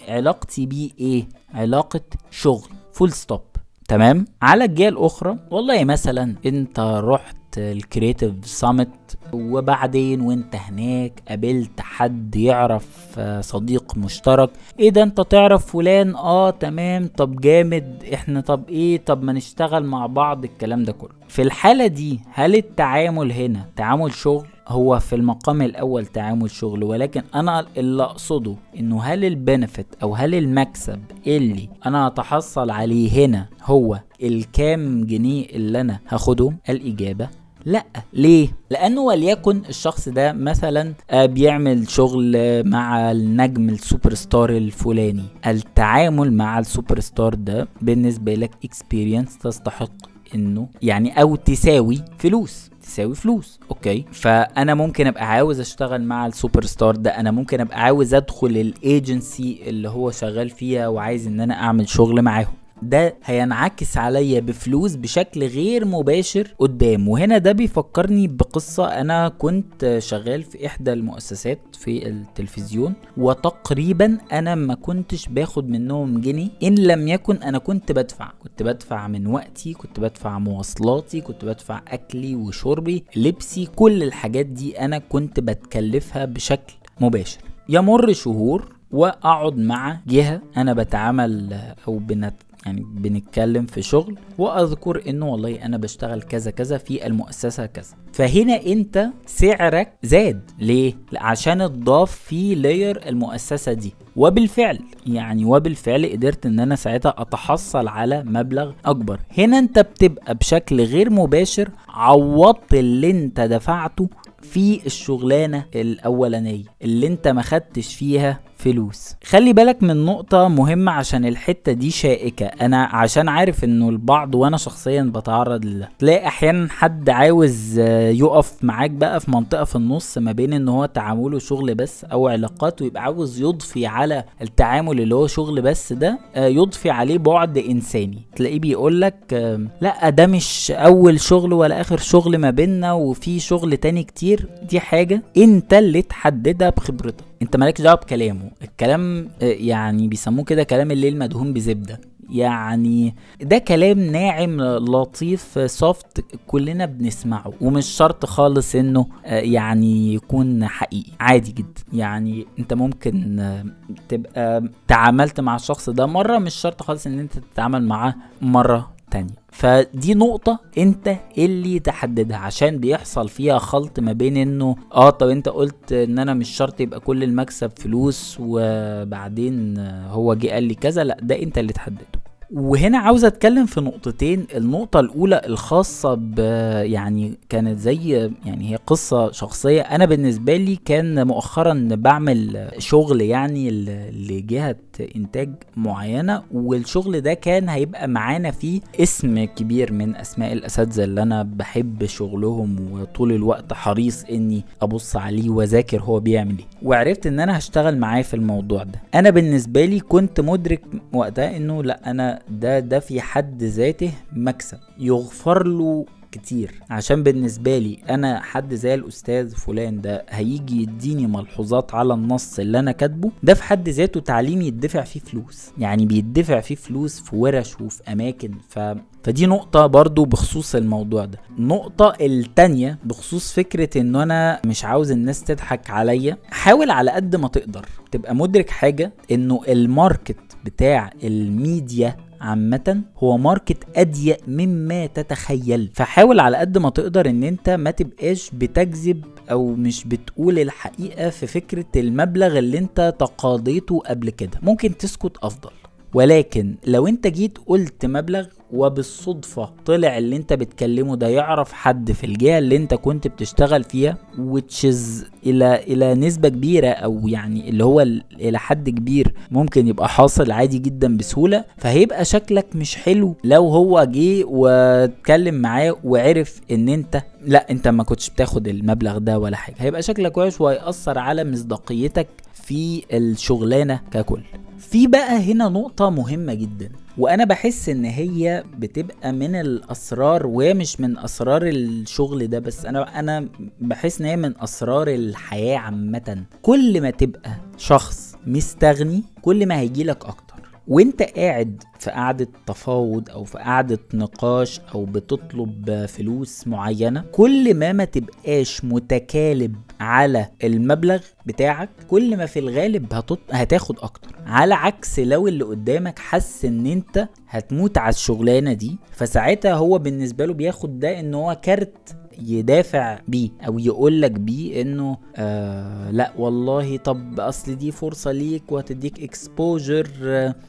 علاقتي بيه ايه؟ علاقة شغل، full stop. تمام. على الجهة الاخرى، والله مثلا انت رحت ال Creative Summit، وبعدين وانت هناك قابلت حد يعرف صديق مشترك، ايه ده انت تعرف فلان؟ اه تمام، طب جامد، احنا طب ايه، طب ما نشتغل مع بعض، الكلام ده كله. في الحالة دي هل التعامل هنا تعامل شغل؟ هو في المقام الاول تعامل شغل، ولكن انا اللي اقصده انه هل ال benefit او هل المكسب اللي انا هتحصل عليه هنا هو الكام جنيه اللي انا هاخدهم؟ الاجابة لا. ليه؟ لانه وليكن الشخص ده مثلا بيعمل شغل مع النجم السوبر ستار الفلاني، التعامل مع السوبر ستار ده بالنسبة لك experience تستحق انه يعني او تساوي فلوس، تساوي فلوس. okay، فانا ممكن ابقى عاوز اشتغل مع السوبر ستار ده، انا ممكن ابقى عاوز ادخل الايجنسي اللي هو شغال فيها وعايز ان انا اعمل شغل معاهم، ده هينعكس عليا بفلوس بشكل غير مباشر قدام. وهنا ده بيفكرني بقصة، انا كنت شغال في احدى المؤسسات في التلفزيون، وتقريبا انا ما كنتش باخد منهم جنيه ان لم يكن انا كنت بدفع، كنت بدفع من وقتي، كنت بدفع مواصلاتي، كنت بدفع اكلي وشربي لبسي، كل الحاجات دي انا كنت بتكلفها بشكل مباشر. يمر شهور واقعد مع جهة انا بتعامل او يعني بنتكلم في شغل، واذكر انه والله انا بشتغل كذا كذا في المؤسسة كذا، فهنا انت سعرك زاد. ليه؟ عشان اتضاف في layer المؤسسة دي، وبالفعل يعني وبالفعل قدرت ان انا ساعتها اتحصل على مبلغ اكبر. هنا انت بتبقى بشكل غير مباشر عوضت اللي انت دفعته في الشغلانة الاولانية اللي انت ما خدتش فيها فلوس. خلي بالك من نقطة مهمة عشان الحتة دي شائكة، انا عشان عارف انه البعض وانا شخصيا بتعرض لده، تلاقي احيانا حد عاوز يقف معاك بقى في منطقة في النص ما بين ان هو تعامله شغل بس او علاقات، ويبقى عاوز يضفي على التعامل اللي هو شغل بس ده يضفي عليه بعد انساني، تلاقيه بيقولك لا ده مش اول شغل ولا اخر شغل ما بيننا وفي شغل تاني كتير. دي حاجة انت اللي تحددها بخبرتك، انت مالكش دعوه بكلامه. الكلام يعني بيسموه كده كلام الليل مدهون بزبده، يعني ده كلام ناعم لطيف soft كلنا بنسمعه، ومش شرط خالص انه يعني يكون حقيقي، عادي جدا. يعني انت ممكن تبقى تعاملت مع الشخص ده مرة، مش شرط خالص ان انت تتعامل معاه مرة تانية. فدي نقطة انت اللي تحددها، عشان بيحصل فيها خلط ما بين انه طب انت قلت ان انا مش شرط يبقى كل المكسب فلوس، وبعدين هو جه قال لي كذا، لا ده انت اللي تحدده. وهنا عاوز اتكلم في نقطتين. النقطة الاولى الخاصة ب يعني كانت زي يعني هي قصة شخصية، انا بالنسبة لي كان مؤخرا بعمل شغل يعني لجهة انتاج معينة، والشغل ده كان هيبقى معانا فيه اسم كبير من اسماء الاساتذة اللي انا بحب شغلهم وطول الوقت حريص اني ابص عليه واذاكر هو بيعمل ايه، وعرفت ان انا هشتغل معاه في الموضوع ده. انا بالنسبة لي كنت مدرك وقتها انه لا انا ده في حد ذاته مكسب يغفر له كتير، عشان بالنسبة لي انا حد زي الاستاذ فلان ده هيجي يديني ملحوظات على النص اللي انا كاتبه ده، في حد ذاته تعليم يدفع فيه فلوس، يعني بيدفع فيه فلوس في ورش وفي اماكن. فدي نقطة برضو بخصوص الموضوع ده. النقطة التانية بخصوص فكرة ان انا مش عاوز الناس تضحك عليا، حاول على قد ما تقدر تبقى مدرك حاجة، انه ال market بتاع الميديا عامة هو market أضيق مما تتخيل، فحاول على قد ما تقدر ان انت ما تبقاش بتكذب او مش بتقول الحقيقة في فكرة المبلغ اللي انت تقاضيته قبل كده، ممكن تسكت افضل. ولكن لو انت جيت قلت مبلغ وبالصدفة طلع اللي انت بتكلمه ده يعرف حد في الجهة اللي انت كنت بتشتغل فيها، which is الى نسبة كبيرة او يعني اللي هو الى حد كبير ممكن يبقى حاصل عادي جدا بسهولة، فهيبقى شكلك مش حلو لو هو جه واتكلم معاه وعرف ان انت لا انت ما كنتش بتاخد المبلغ ده ولا حاجة، هيبقى شكلك وحش وهيأثر على مصداقيتك في الشغلانة ككل. في بقى هنا نقطة مهمة جدا، وانا بحس ان هي بتبقى من الاسرار، وهي مش من اسرار الشغل ده بس، انا بحس ان هي من اسرار الحياة عامة. كل ما تبقى شخص مستغني كل ما هيجيلك اكتر. وانت قاعد في قعدة تفاوض او في قعدة نقاش او بتطلب فلوس معينة، كل ما تبقاش متكالب على المبلغ بتاعك كل ما في الغالب هتاخد اكتر. على عكس لو اللي قدامك حس ان انت هتموت على الشغلانة دي، فساعتها هو بالنسبة له بياخد ده ان هو كارت يدافع بيه او يقولك بيه انه لا والله طب اصل دي فرصة ليك وهتديك exposure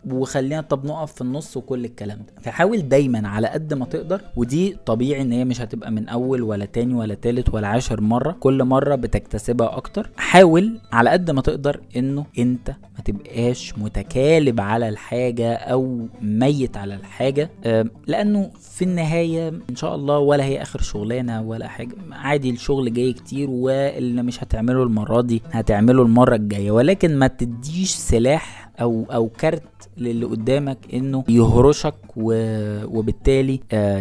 وخلينا طب نقف في النص وكل الكلام ده. فحاول دايما على قد ما تقدر، ودي طبيعي ان هي مش هتبقى من اول ولا تاني ولا تالت ولا عشر مرة، كل مرة بتكتسبها اكتر. حاول على قد ما تقدر انه انت ما تبقاش متكالب على الحاجة او ميت على الحاجة، لانه في النهاية ان شاء الله ولا هي اخر شغلانة ولا حاجة، عادي الشغل جاي كتير، واللي مش هتعمله المرة دي هتعمله المرة الجاية، ولكن ما تديش سلاح او كارت للي قدامك انه يهرشك وبالتالي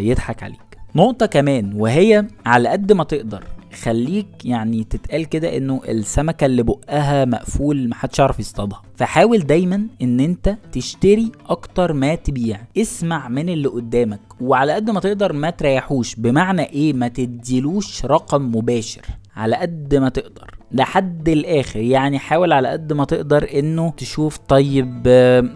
يضحك عليك. نقطة كمان، وهي على قد ما تقدر خليك يعني تتقال كده انه السمكة اللي بقها مقفول محدش يعرف يصطادها، فحاول دايما ان انت تشتري اكتر ما تبيع. اسمع من اللي قدامك، وعلى قد ما تقدر ما تريحوش. بمعنى ايه؟ ما تديلوش رقم مباشر على قد ما تقدر لحد الاخر. يعني حاول على قد ما تقدر انه تشوف طيب،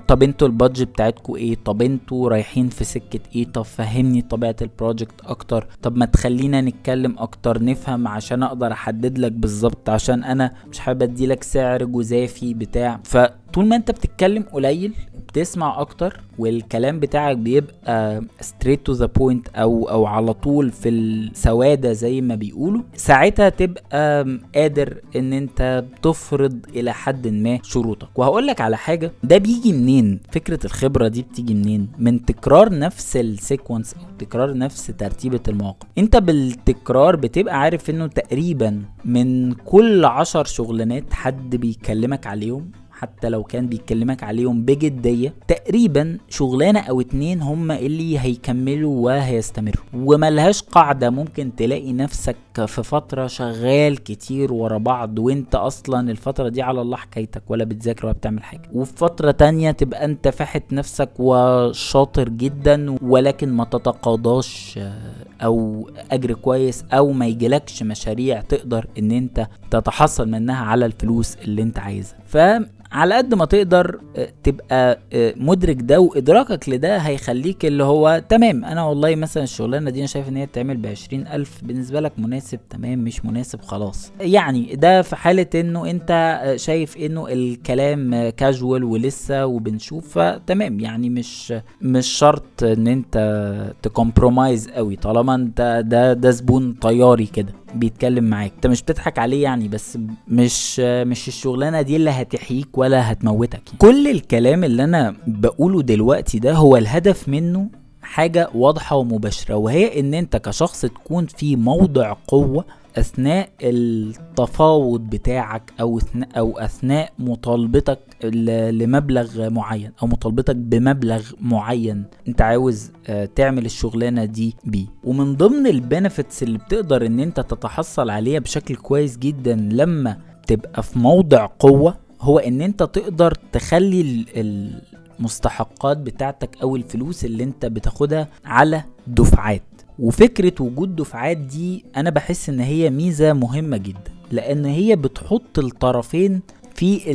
طب انتوا ال budget بتاعتكوا ايه، طب انتوا رايحين في سكة ايه، طب فهمني طبيعة ال project اكتر، طب ما تخلينا نتكلم اكتر نفهم عشان اقدر احدد لك بالظبط، عشان انا مش حابب اديلك سعر جزافي بتاع. فطول ما انت بتتكلم قليل بتسمع اكتر، والكلام بتاعك بيبقى straight to the point او على طول في السوادة زي ما بيقولوا، ساعتها تبقى قادر ان انت تفرض الى حد ما شروطك. وهقولك على حاجة، ده بيجي منين؟ فكرة الخبرة دي بتيجي منين؟ من تكرار نفس ال sequence او تكرار نفس ترتيبة المواقف. انت بالتكرار بتبقى عارف انه تقريبا من كل 10 شغلانات حد بيكلمك عليهم، حتى لو كان بيكلمك عليهم بجدية، تقريبا شغلانة او 2 هم اللي هيكملوا وهيستمروا، وملهاش قاعدة. ممكن تلاقي نفسك في فترة شغال كتير ورا بعض وانت اصلا الفترة دي على الله حكايتك، ولا بتذاكر ولا بتعمل حاجة، وفي فترة تانية تبقى انت فاحت نفسك وشاطر جدا، ولكن ما تتقاضاش او اجر كويس، او ما يجيلكش مشاريع تقدر ان انت تتحصل منها على الفلوس اللي انت عايزها. فعلى قد ما تقدر تبقى مدرك ده، وادراكك لده هيخليك اللي هو تمام، انا والله مثلا الشغلانة دي انا شايف ان هي تعمل ب20,000، بالنسبة لك مناسب تمام، مش مناسب خلاص. يعني ده في حاله انه انت شايف انه الكلام كاجوال ولسه وبنشوف، فتمام، يعني مش شرط ان انت ت compromise قوي، طالما انت ده زبون طياري كده بيتكلم معاك، انت مش بتضحك عليه يعني، بس مش الشغلانة دي اللي هتحييك ولا هتموتك. كل الكلام اللي انا بقوله دلوقتي ده هو الهدف منه حاجة واضحة ومباشرة، وهي ان انت كشخص تكون في موضع قوة اثناء التفاوض بتاعك او اثناء مطالبتك لمبلغ معين، او مطالبتك بمبلغ معين انت عاوز تعمل الشغلانة دي بيه. ومن ضمن ال benefits اللي بتقدر ان انت تتحصل عليها بشكل كويس جدا لما تبقى في موضع قوة، هو ان انت تقدر تخلي المستحقات بتاعتك او الفلوس اللي انت بتاخدها على دفعات. وفكرة وجود دفعات دي انا بحس ان هي ميزة مهمة جدا، لان هي بتحط الطرفين في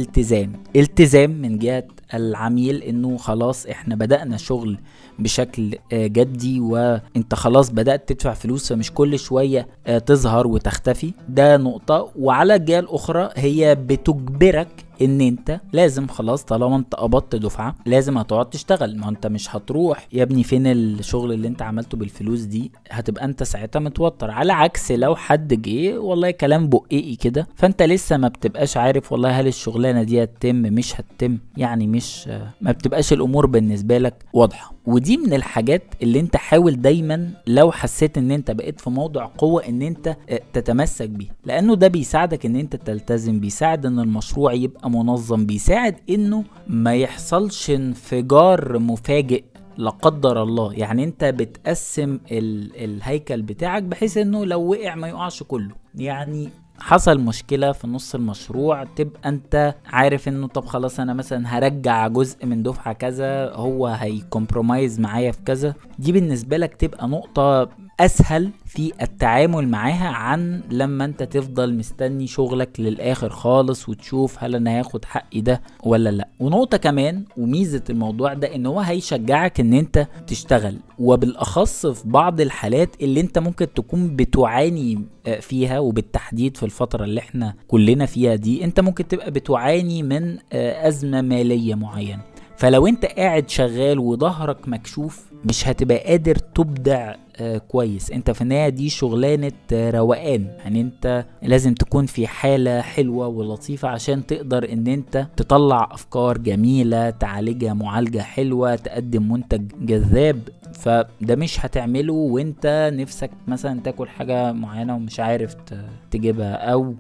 التزام من جهة العميل انه خلاص احنا بدأنا شغل بشكل جدي، وانت خلاص بدأت تدفع فلوس، فمش كل شوية تظهر وتختفي. ده نقطة. وعلى الجهة الاخرى هي بتجبرك ان انت لازم خلاص طالما انت قبضت دفعة لازم هتقعد تشتغل، ما انت مش هتروح يا ابني فين الشغل اللي انت عملته بالفلوس دي، هتبقى انت ساعتها متوتر. على عكس لو حد جه والله كلام بقئي كده، فانت لسه ما بتبقاش عارف والله هل الشغلانة دي هتتم مش هتتم، يعني مش ما بتبقاش الامور بالنسبة لك واضحة. ودي من الحاجات اللي انت حاول دايما لو حسيت ان انت بقيت في موضع قوة ان انت تتمسك بيه، لانه ده بيساعدك ان انت تلتزم، بيساعد ان المشروع يبقى منظم، بيساعد انه ما يحصلش انفجار مفاجئ لا قدر الله. يعني انت بتقسم الهيكل بتاعك بحيث انه لو وقع ما يقعش كله، يعني حصل مشكلة في نص المشروع تبقى انت عارف انه طب خلاص انا مثلا هرجع جزء من دفعة كذا، هو هي compromise معايا في كذا. دي بالنسبة لك تبقى نقطة اسهل في التعامل معاها عن لما انت تفضل مستني شغلك للاخر خالص وتشوف هل انا هاخد حقي ده ولا لا. ونقطة كمان وميزة الموضوع ده ان هو هيشجعك ان انت تشتغل، وبالاخص في بعض الحالات اللي انت ممكن تكون بتعاني فيها، وبالتحديد في الفترة اللي احنا كلنا فيها دي انت ممكن تبقى بتعاني من ازمة مالية معينة. فلو انت قاعد شغال وظهرك مكشوف مش هتبقى قادر تبدع كويس. انت في النهاية دي شغلانة روقان، يعني انت لازم تكون في حالة حلوة ولطيفة عشان تقدر ان انت تطلع افكار جميلة، تعالجها معالجة حلوة، تقدم منتج جذاب. فده مش هتعمله وانت نفسك مثلا تاكل حاجة معينة ومش عارف تجيبها، او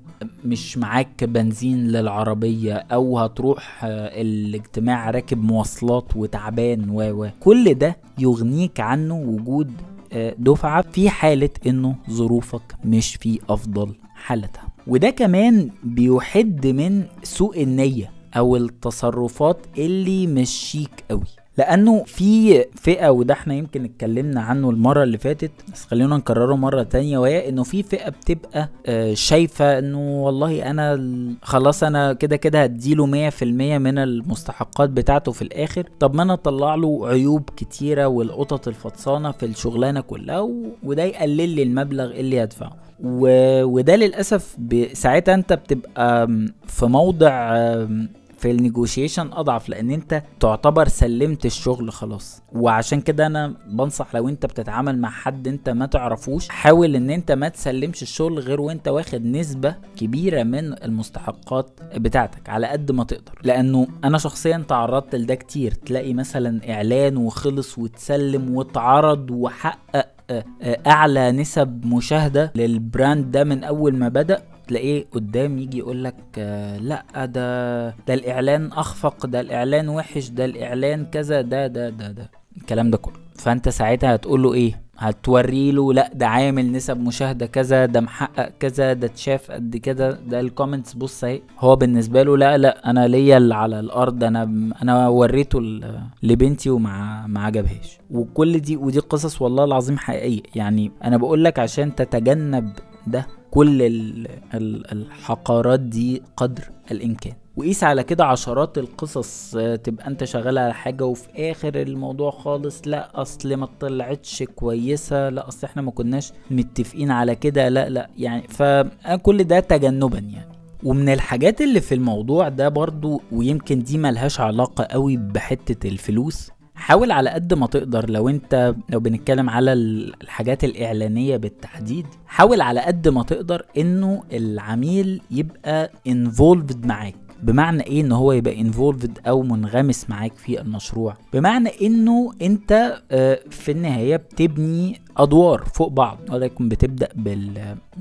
مش معاك بنزين للعربية، او هتروح الاجتماع راكب مواصلات وتعبان و كل ده يغنيك عنه وجود دفعة في حالة انه ظروفك مش في افضل حالتها. وده كمان بيحد من سوء النية او التصرفات اللي مش شيك قوي، لانه في فئة، وده احنا يمكن اتكلمنا عنه المرة اللي فاتت بس خلينا نكرره مرة تانية، وهي انه في فئة بتبقى شايفة انه والله انا خلاص انا كده كده هديله 100% من المستحقات بتاعته في الاخر، طب ما انا اطلع له عيوب كتيرة والقطط الفطسانة في الشغلانة كلها، وده يقلل لي المبلغ اللي هدفعه. وده للأسف ساعتها انت بتبقى في موضع في النيجوشيشن اضعف، لان انت تعتبر سلمت الشغل خلاص. وعشان كده انا بنصح لو انت بتتعامل مع حد انت ما تعرفوش، حاول ان انت ما تسلمش الشغل غير وانت واخد نسبة كبيرة من المستحقات بتاعتك على قد ما تقدر، لانه انا شخصيا تعرضت لده كتير. تلاقي مثلا اعلان وخلص وتسلم واتعرض وحقق اعلى نسب مشاهدة لل brand ده من اول ما بدأ، تلاقيه قدام يجي يقولك لا ده الاعلان اخفق، ده الاعلان وحش، ده الاعلان كذا، ده ده ده ده الكلام ده كله. فانت ساعتها هتقوله ايه؟ هتوري له لا ده عامل نسب مشاهده كذا، ده محقق كذا، ده اتشاف قد كده، ده ال comments بص اهي. هو بالنسبة له لا لا انا ليا اللي على الارض، انا وريته لبنتي وما ما عجبهاش. وكل دي ودي قصص والله العظيم حقيقية، يعني انا بقول لك عشان تتجنب ده كل الحقارات دي قدر الامكان. وقيس على كده عشرات القصص، تبقى انت شغال على حاجة وفي اخر الموضوع خالص لا اصل ما طلعتش كويسة، لا اصل احنا ما كناش متفقين على كده، لا لا يعني. فكل ده تجنبا يعني. ومن الحاجات اللي في الموضوع ده برضو، ويمكن دي ملهاش علاقة قوي بحتة الفلوس، حاول على قد ما تقدر لو بنتكلم على الحاجات الإعلانية بالتحديد، حاول على قد ما تقدر انه العميل يبقى involved معاك. بمعنى ايه ان هو يبقى involved او منغمس معاك في المشروع؟ بمعنى انه انت في النهاية بتبني ادوار فوق بعض، ولكن بتبدأ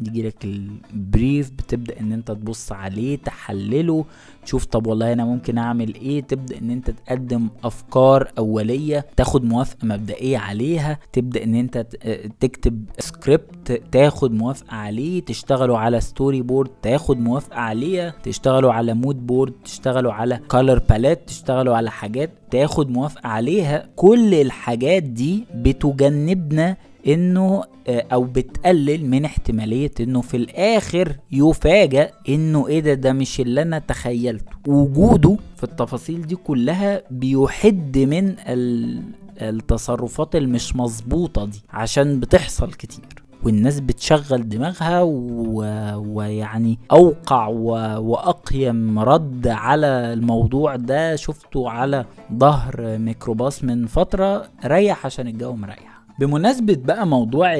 يجيلك ال brief، بتبدأ ان انت تبص عليه تحلله، تشوف طب والله انا ممكن اعمل ايه، تبدأ ان انت تقدم افكار اولية، تاخد موافقة مبدئية عليها، تبدأ ان انت تكتب سكريبت تاخد موافقة عليه، تشتغلوا على storyboard تاخد موافقة عليها، تشتغلوا على mood board، تشتغلوا على color palette، تشتغلوا على حاجات تاخد موافقة عليها. كل الحاجات دي بتجنبنا انه او بتقلل من احتمالية انه في الاخر يفاجأ انه ايه ده مش اللي انا تخيلته. وجوده في التفاصيل دي كلها بيحد من التصرفات المش مظبوطة دي، عشان بتحصل كتير والناس بتشغل دماغها ويعني اوقع واقيم رد على الموضوع ده. شفته على ظهر ميكروباص من فترة، ريح عشان الجو مريح. بمناسبة بقى موضوع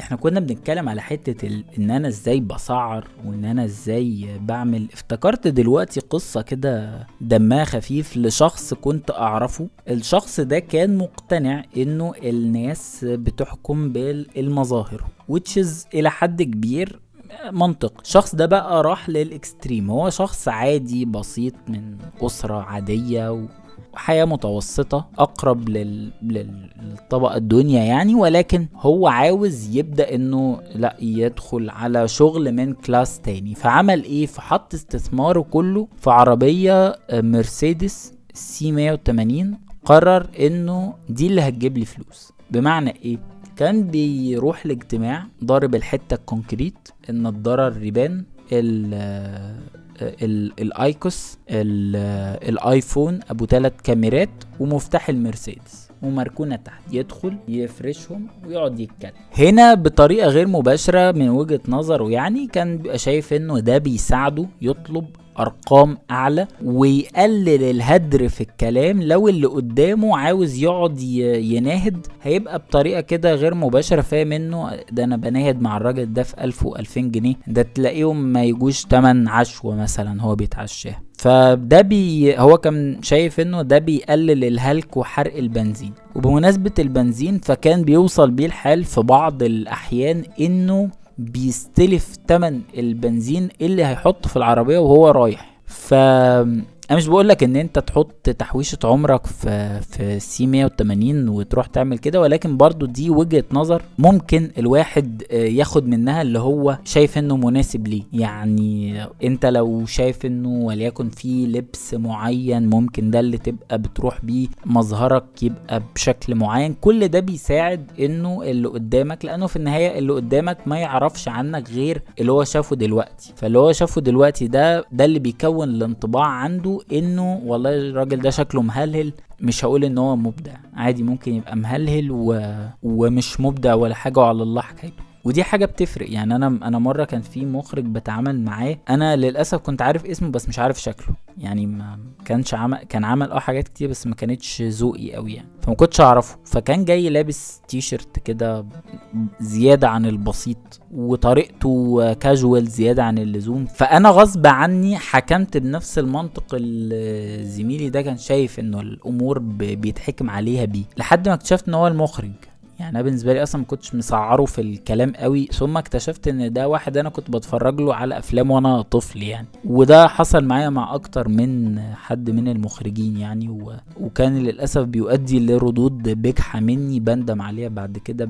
احنا كنا بنتكلم على حتة ان انا ازاي بسعر وان انا ازاي بعمل، افتكرت دلوقتي قصة كده دمها خفيف لشخص كنت اعرفه. الشخص ده كان مقتنع انه الناس بتحكم بالمظاهر، which is الى حد كبير منطق. الشخص ده بقى راح لل extreme، هو شخص عادي بسيط من اسرة عادية حياة متوسطة أقرب للطبقة الدنيا يعني، ولكن هو عاوز يبدأ إنه لا يدخل على شغل من class تاني. فعمل إيه؟ فحط استثماره كله في عربية مرسيدس C 180، قرر إنه دي اللي هتجيب لي فلوس. بمعنى إيه؟ كان بيروح الاجتماع ضارب الحتة ال concrete، النضارة الريبان، ال IQOS، ال iPhone ابو 3 كاميرات، ومفتاح المرسيدس ومركونه تحت، يدخل يفرشهم ويقعد يتكلم. هنا بطريقة غير مباشرة من وجهه نظره يعني كان بيبقى شايف انه ده بيساعده يطلب ارقام اعلى ويقلل الهدر في الكلام. لو اللي قدامه عاوز يقعد يناهد هيبقى بطريقة كده غير مباشرة فاهم انه ده انا بناهد مع الراجل ده في 1000 و2000 جنيه، ده تلاقيهم ما يجوش تمن عشوه مثلا هو بيتعشاها. فده هو كان شايف انه ده بيقلل الهلك وحرق البنزين. وبمناسبة البنزين فكان بيوصل بيه الحال في بعض الاحيان انه بيستلف تمن البنزين اللي هيحطه في العربية وهو رايح. ف انا مش بقولك ان انت تحط تحويشة عمرك في C 180 وتروح تعمل كده، ولكن برضو دي وجهة نظر ممكن الواحد ياخد منها اللي هو شايف انه مناسب ليه. يعني انت لو شايف انه وليكن في لبس معين ممكن ده اللي تبقى بتروح بيه، مظهرك يبقى بشكل معين، كل ده بيساعد انه اللي قدامك، لانه في النهاية اللي قدامك ما يعرفش عنك غير اللي هو شافه دلوقتي، فاللي هو شافه دلوقتي ده اللي بيكون الانطباع عنده انه والله الراجل ده شكله مهلهل. مش هقول ان هو مبدع، عادي ممكن يبقى مهلهل ومش مبدع ولا حاجة وعلى الله حكايته، ودي حاجة بتفرق. يعني انا مرة كان في مخرج بتعامل معاه، انا للاسف كنت عارف اسمه بس مش عارف شكله، يعني ما كانش عمل، كان عمل حاجات كتير بس ما كانتش ذوقي قوي يعني، فما كنتش اعرفه. فكان جاي لابس تيشرت كده زيادة عن البسيط وطريقته كاجوال زيادة عن اللزوم، فانا غصب عني حكمت بنفس المنطق اللي زميلي ده كان شايف انه الامور بيتحكم عليها بيه، لحد ما اكتشفت ان هو المخرج. يعني انا بالنسبة لي اصلا ما كنتش مسعره في الكلام قوي، ثم اكتشفت ان ده واحد انا كنت بتفرج له على افلام وانا طفل يعني، وده حصل معايا مع اكتر من حد من المخرجين يعني، وكان للاسف بيؤدي لردود بجحه مني بندم عليها بعد كده.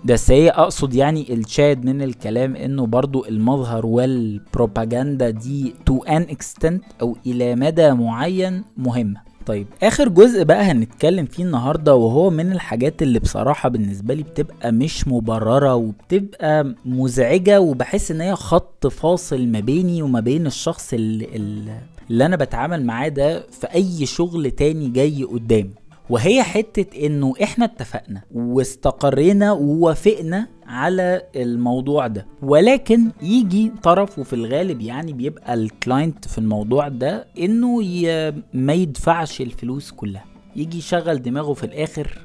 بس هي اقصد يعني الشاهد من الكلام انه برضو المظهر والبروباجندا دي to an extent او الى مدى معين مهمة. طيب اخر جزء بقى هنتكلم فيه النهارده، وهو من الحاجات اللي بصراحة بالنسبة لي بتبقى مش مبررة وبتبقى مزعجة، وبحس ان هي خط فاصل ما بيني وما بين الشخص اللي انا بتعامل معاه ده في اي شغل تاني جاي قدام، وهي حتة انه احنا اتفقنا واستقرينا ووافقنا على الموضوع ده، ولكن يجي طرف، وفي الغالب يعني بيبقى ال client في الموضوع ده، انه ما يدفعش الفلوس كلها، يجي يشغل دماغه في الاخر،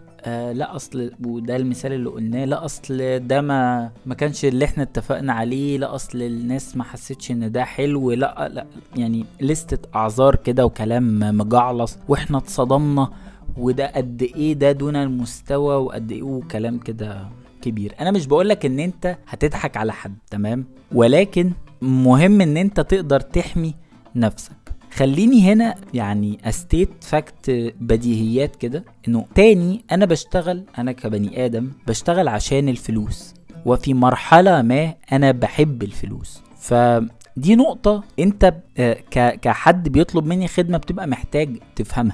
لا اصل، وده المثال اللي قلناه، لا اصل ده ما كانش اللي احنا اتفقنا عليه، لا اصل الناس ما حسيتش ان ده حلو، لا يعني لستة اعذار كده وكلام مجعلص، واحنا اتصدمنا، وده قد ايه ده دون المستوى، وقد ايه، وكلام كده كبير. انا مش بقولك ان انت هتضحك على حد، تمام، ولكن مهم ان انت تقدر تحمي نفسك. خليني هنا يعني state fact بديهيات كده، انه تاني انا بشتغل، انا كبني ادم بشتغل عشان الفلوس، وفي مرحلة ما انا بحب الفلوس، فدي نقطة انت كحد بيطلب مني خدمة بتبقى محتاج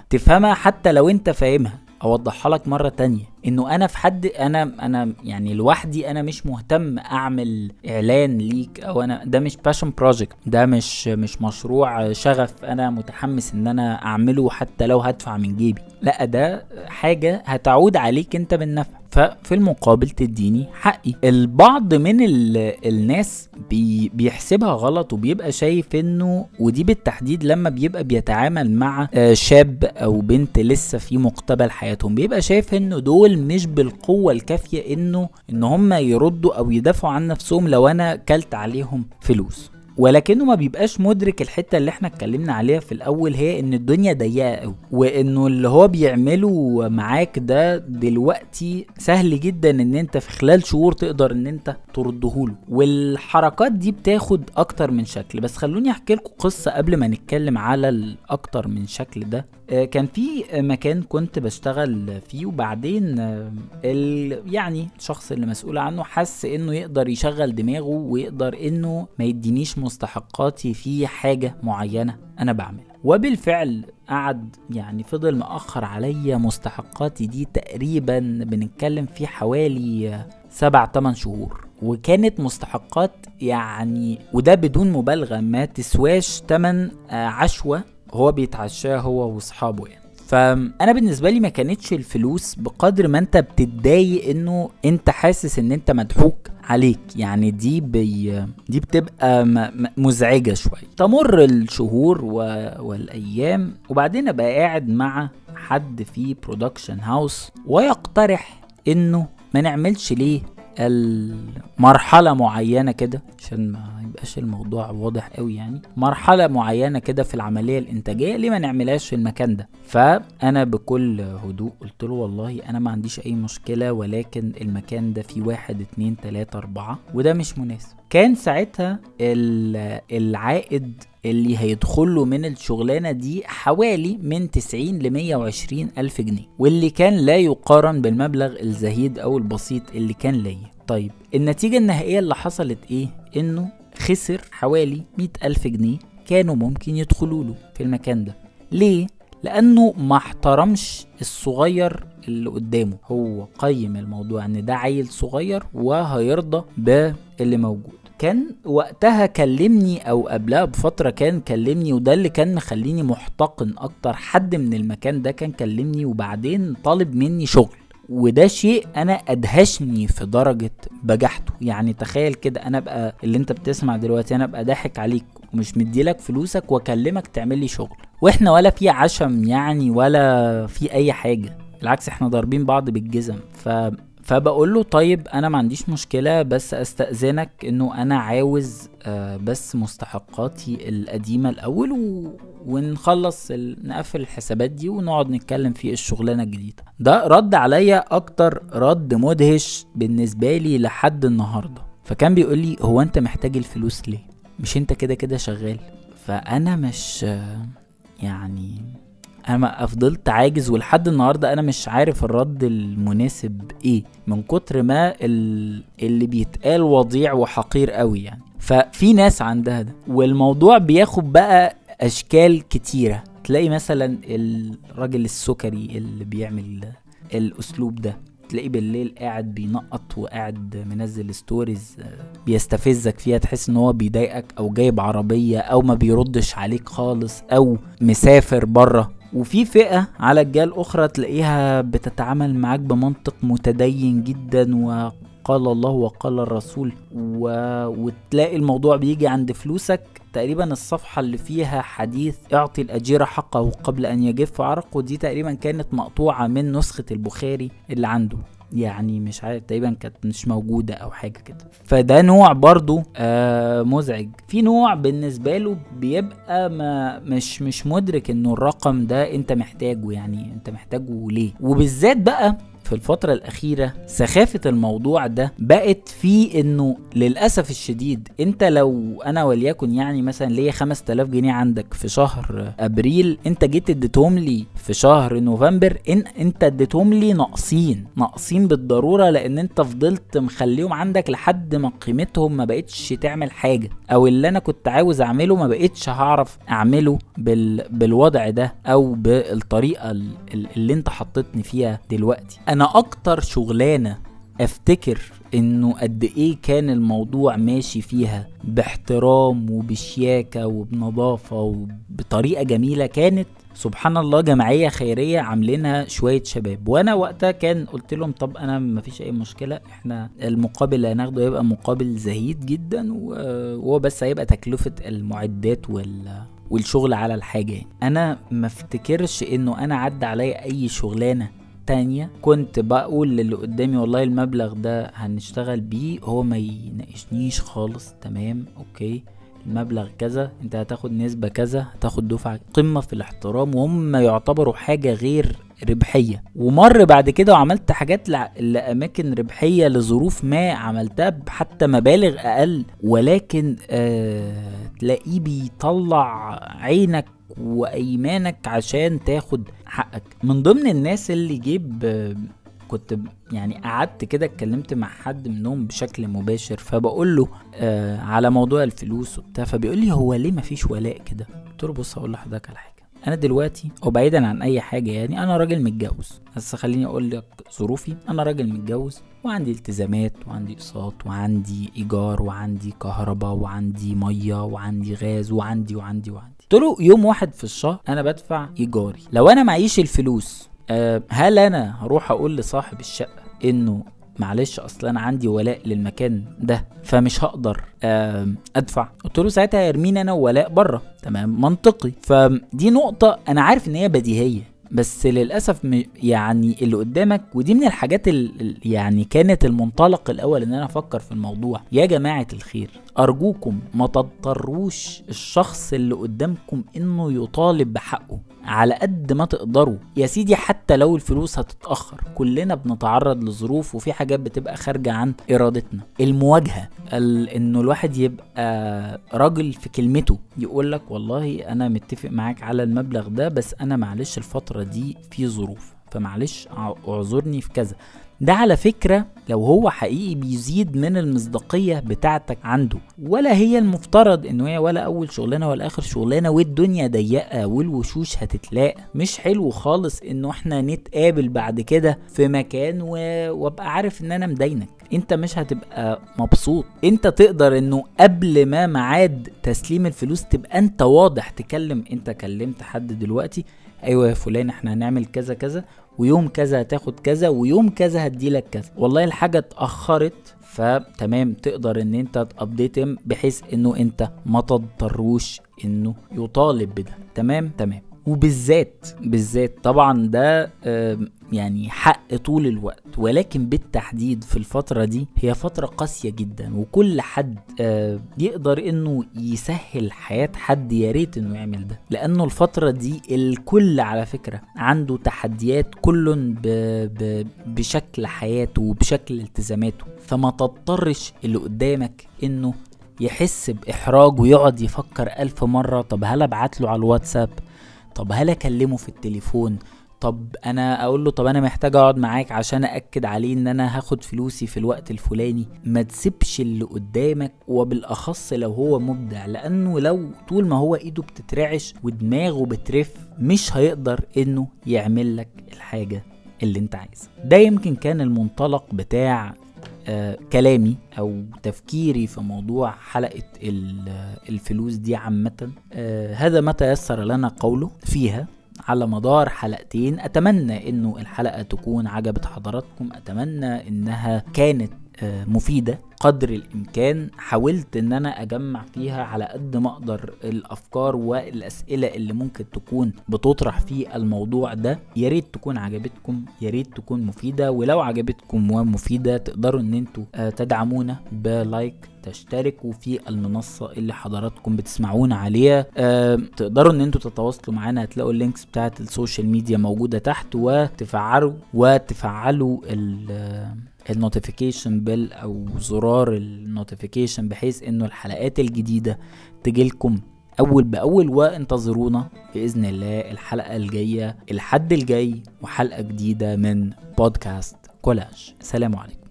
تفهمها حتى لو انت فاهمها. اوضحها لك مرة تانية، انه انا في حد، انا يعني لوحدي انا مش مهتم اعمل اعلان ليك، او انا ده مش passion project، ده مش مشروع شغف انا متحمس ان انا اعمله حتى لو هدفع من جيبي، لا ده حاجة هتعود عليك انت بالنفع، ففي المقابل تديني حقي. البعض من الناس بيحسبها غلط، وبيبقى شايف انه، ودي بالتحديد لما بيبقى بيتعامل مع شاب او بنت لسه في مقتبل حياتهم، بيبقى شايف انه دول مش بالقوة الكافية انه ان هم يردوا او يدافعوا عن نفسهم لو انا كلت عليهم فلوس، ولكنه ما بيبقاش مدرك الحتة اللي احنا اتكلمنا عليها في الاول، هي ان الدنيا ضيقة قوي، وانه اللي هو بيعمله معاك ده دلوقتي سهل جدا ان انت في خلال شهور تقدر ان انت تردهوله، والحركات دي بتاخد اكتر من شكل. بس خلوني احكي لكم قصة قبل ما نتكلم على الاكتر من شكل ده. كان في مكان كنت بشتغل فيه، وبعدين يعني الشخص اللي مسؤول عنه حس انه يقدر يشغل دماغه ويقدر انه ما يدينيش مستحقاتي في حاجة معينة انا بعملها، وبالفعل قعد يعني فضل مأخر عليا مستحقاتي دي تقريبا بنتكلم في حوالي 7-8 شهور، وكانت مستحقات يعني وده بدون مبالغة ما تسواش تمن عشوة هو بيتعشاه هو واصحابه يعني. فانا بالنسبة لي ما كانتش الفلوس بقدر ما انت بتتضايق انه انت حاسس ان انت مضحوك عليك، يعني دي بتبقى مزعجة شوية. تمر الشهور والايام، وبعدين ابقى قاعد مع حد في production house ويقترح انه ما نعملش ليه المرحلة معينة كده، عشان ما يبقاش الموضوع واضح قوي، يعني مرحلة معينة كده في العملية الإنتاجية ليه ما نعملهاش في المكان ده. فأنا بكل هدوء قلت له والله أنا ما عنديش أي مشكلة، ولكن المكان ده فيه 1 2 3 4 وده مش مناسب. كان ساعتها العائد اللي هيدخله من الشغلانة دي حوالي من 90 ل 120 ألف جنيه، واللي كان لا يقارن بالمبلغ الزهيد أو البسيط اللي كان ليا. طيب النتيجة النهائية اللي حصلت إيه؟ إنه خسر حوالي 100 ألف جنيه كانوا ممكن يدخلوا له في المكان ده. ليه؟ لأنه ما احترمش الصغير اللي قدامه، هو قيم الموضوع إن ده عيل صغير وهيرضى باللي موجود. كان وقتها كلمني او قبلها بفترة كان كلمني، وده اللي كان مخليني محتقن اكتر، حد من المكان ده كان كلمني وبعدين طالب مني شغل، وده شيء انا ادهشني في درجة بجاحته. يعني تخيل كده انا ابقى اللي انت بتسمع دلوقتي، انا ابقى ضاحك عليك ومش مديلك فلوسك واكلمك تعمل لي شغل، واحنا ولا في عشم يعني ولا في اي حاجة، بالعكس احنا ضاربين بعض بالجزم. فبقول له طيب انا ما عنديش مشكلة، بس استأذنك انه انا عاوز بس مستحقاتي القديمة الاول ونخلص نقفل الحسابات دي ونقعد نتكلم في الشغلانة الجديدة. ده رد عليا اكتر رد مدهش بالنسبة لي لحد النهاردة. فكان بيقول لي هو انت محتاج الفلوس ليه؟ مش انت كده كده شغال؟ فانا مش يعني انا فضلت عاجز، ولحد النهارده انا مش عارف الرد المناسب ايه، من كتر ما اللي بيتقال وضيع وحقير قوي يعني. ففي ناس عندها ده، والموضوع بياخد بقى اشكال كتيرة. تلاقي مثلا الراجل السكري اللي بيعمل الاسلوب ده، تلاقيه بالليل قاعد بينقط وقاعد منزل stories بيستفزك فيها، تحس ان هو بيضايقك، او جايب عربية، او ما بيردش عليك خالص، او مسافر بره. وفي فئة على الجهة الأخرى تلاقيها بتتعامل معاك بمنطق متدين جدا، وقال الله وقال الرسول، وتلاقي الموضوع بيجي عند فلوسك. تقريبا الصفحة اللي فيها حديث اعطي الأجير حقه قبل أن يجف عرقه دي تقريبا كانت مقطوعة من نسخة البخاري اللي عنده، يعني مش عارف تقريبا كانت مش موجودة أو حاجة كده. فده نوع برضو مزعج. في نوع بالنسبة له بيبقى ما مش مدرك إنه الرقم ده أنت محتاجه، يعني أنت محتاجه ليه؟ وبالذات بقى في الفترة الأخيرة سخافة الموضوع ده بقت في إنه للأسف الشديد أنت لو أنا وليكن يعني مثلا ليا 5000 جنيه عندك في شهر أبريل، أنت جيت اديتهم لي في شهر نوفمبر، إن أنت اديتهم لي ناقصين بالضرورة، لأن أنت فضلت مخليهم عندك لحد ما قيمتهم ما بقتش تعمل حاجة، أو اللي أنا كنت عاوز أعمله ما بقتش هعرف أعمله بالوضع ده أو بالطريقة اللي أنت حطيتني فيها دلوقتي. انا اكتر شغلانة افتكر انه قد ايه كان الموضوع ماشي فيها باحترام وبشياكة وبنظافة وبطريقة جميلة، كانت سبحان الله جمعية خيرية عاملينها شوية شباب. وانا وقتها كان قلت لهم طب انا مفيش اي مشكلة، احنا المقابل اللي هناخده هيبقى مقابل زهيد جدا، وهو بس هيبقى تكلفة المعدات والشغل على الحاجة يعني. انا ما افتكرش انه انا عدى عليا اي شغلانة تانية كنت بقول للي قدامي والله المبلغ ده هنشتغل بيه، هو ما يناقشنيش خالص، تمام okay المبلغ كذا، انت هتاخد نسبة كذا، هتاخد دفعة، قمة في الاحترام، وهم يعتبروا حاجة غير ربحية. ومر بعد كده وعملت حاجات لأماكن ربحية لظروف ما عملتها حتى مبالغ أقل، ولكن تلاقيه بيطلع عينك وأيمانك عشان تاخد حقك. من ضمن الناس اللي جيب كنت يعني قعدت كده اتكلمت مع حد منهم بشكل مباشر، فبقول له على موضوع الفلوس وبتاع، فبيقول لي هو ليه مفيش ولاء كده؟ قلت له بص هقول لحضرتك على حاجة، انا دلوقتي او بعيدا عن اي حاجة، يعني انا راجل متجوز، بس خليني اقول لك ظروفي. انا راجل متجوز وعندي التزامات وعندي اقساط وعندي ايجار وعندي كهرباء وعندي مية وعندي غاز وعندي وعندي وعندي. قلت له يوم واحد في الشهر انا بدفع ايجاري، لو انا معيش الفلوس هل انا هروح اقول لصاحب الشقة انه معلش اصل انا عندي ولاء للمكان ده فمش هقدر ادفع؟ قلت له ساعتها يرميني انا ولاء بره. تمام، منطقي. فدي نقطة انا عارف ان هي بديهية، بس للاسف يعني اللي قدامك، ودي من الحاجات اللي يعني كانت المنطلق الاول ان انا افكر في الموضوع. يا جماعة الخير، ارجوكم ما تضطروش الشخص اللي قدامكم انه يطالب بحقه على قد ما تقدروا يا سيدي، حتى لو الفلوس هتتأخر. كلنا بنتعرض لظروف وفي حاجات بتبقى خارجة عن إرادتنا. المواجهة، انه الواحد يبقى راجل في كلمته، يقولك والله انا متفق معاك على المبلغ ده، بس انا معلش الفترة دي في ظروف، فمعلش اعذرني في كذا. ده على فكرة لو هو حقيقي بيزيد من المصداقية بتاعتك عنده. ولا هي المفترض انه هي ولا اول شغلانة ولا اخر شغلانة، والدنيا ضيقة والوشوش هتتلاقى. مش حلو خالص انه احنا نتقابل بعد كده في مكان وابقى عارف ان انا مداينك، انت مش هتبقى مبسوط. انت تقدر انه قبل ما ميعاد تسليم الفلوس تبقى انت واضح، تكلم، انت كلمت حد دلوقتي، ايوه يا فلان احنا هنعمل كذا كذا، ويوم كذا هتاخد كذا، ويوم كذا هديلك كذا، والله الحاجة اتأخرت فتمام، تقدر ان انت ت update بحيث انه انت ما تضطروش انه يطالب بده. تمام تمام. وبالذات بالذات طبعا ده يعني حق طول الوقت، ولكن بالتحديد في الفترة دي هي فترة قاسية جدا، وكل حد يقدر انه يسهل حياة حد يا ريت انه يعمل ده، لانه الفترة دي الكل على فكرة عنده تحديات، كل بشكل حياته وبشكل التزاماته. فما تضطرش اللي قدامك انه يحس بإحراج ويقعد يفكر 1000 مرة، طب هل ابعت له على الواتساب، طب هل اكلمه في التليفون، طب انا اقول له طب انا محتاج اقعد معاك عشان اكد عليه ان انا هاخد فلوسي في الوقت الفلاني. ما تسيبش اللي قدامك، وبالاخص لو هو مبدع، لانه لو طول ما هو ايده بتترعش ودماغه بترف مش هيقدر انه يعمل لك الحاجة اللي انت عايزها. ده يمكن كان المنطلق بتاع كلامي او تفكيري في موضوع حلقة الفلوس دي عامة. هذا ما تيسر لنا قوله فيها على مدار حلقتين. اتمنى انه الحلقة تكون عجبت حضراتكم، اتمنى انها كانت مفيدة قدر الامكان. حاولت ان انا اجمع فيها على قد ما اقدر الافكار والاسئلة اللي ممكن تكون بتطرح في الموضوع ده. يا ريت تكون عجبتكم، يا ريت تكون مفيدة، ولو عجبتكم ومفيدة تقدروا ان انتوا تدعمونا ب like، تشتركوا في المنصة اللي حضراتكم بتسمعونا عليها، تقدروا ان انتوا تتواصلوا معانا، هتلاقوا ال links بتاعت ال social media موجودة تحت، وتفعلوا ال notification bell او زرار ال notification بحيث انه الحلقات الجديدة تجيلكم اول باول. وانتظرونا باذن الله الحلقة الجاية الحد الجاي وحلقة جديدة من بودكاست كولاج. سلام عليكم.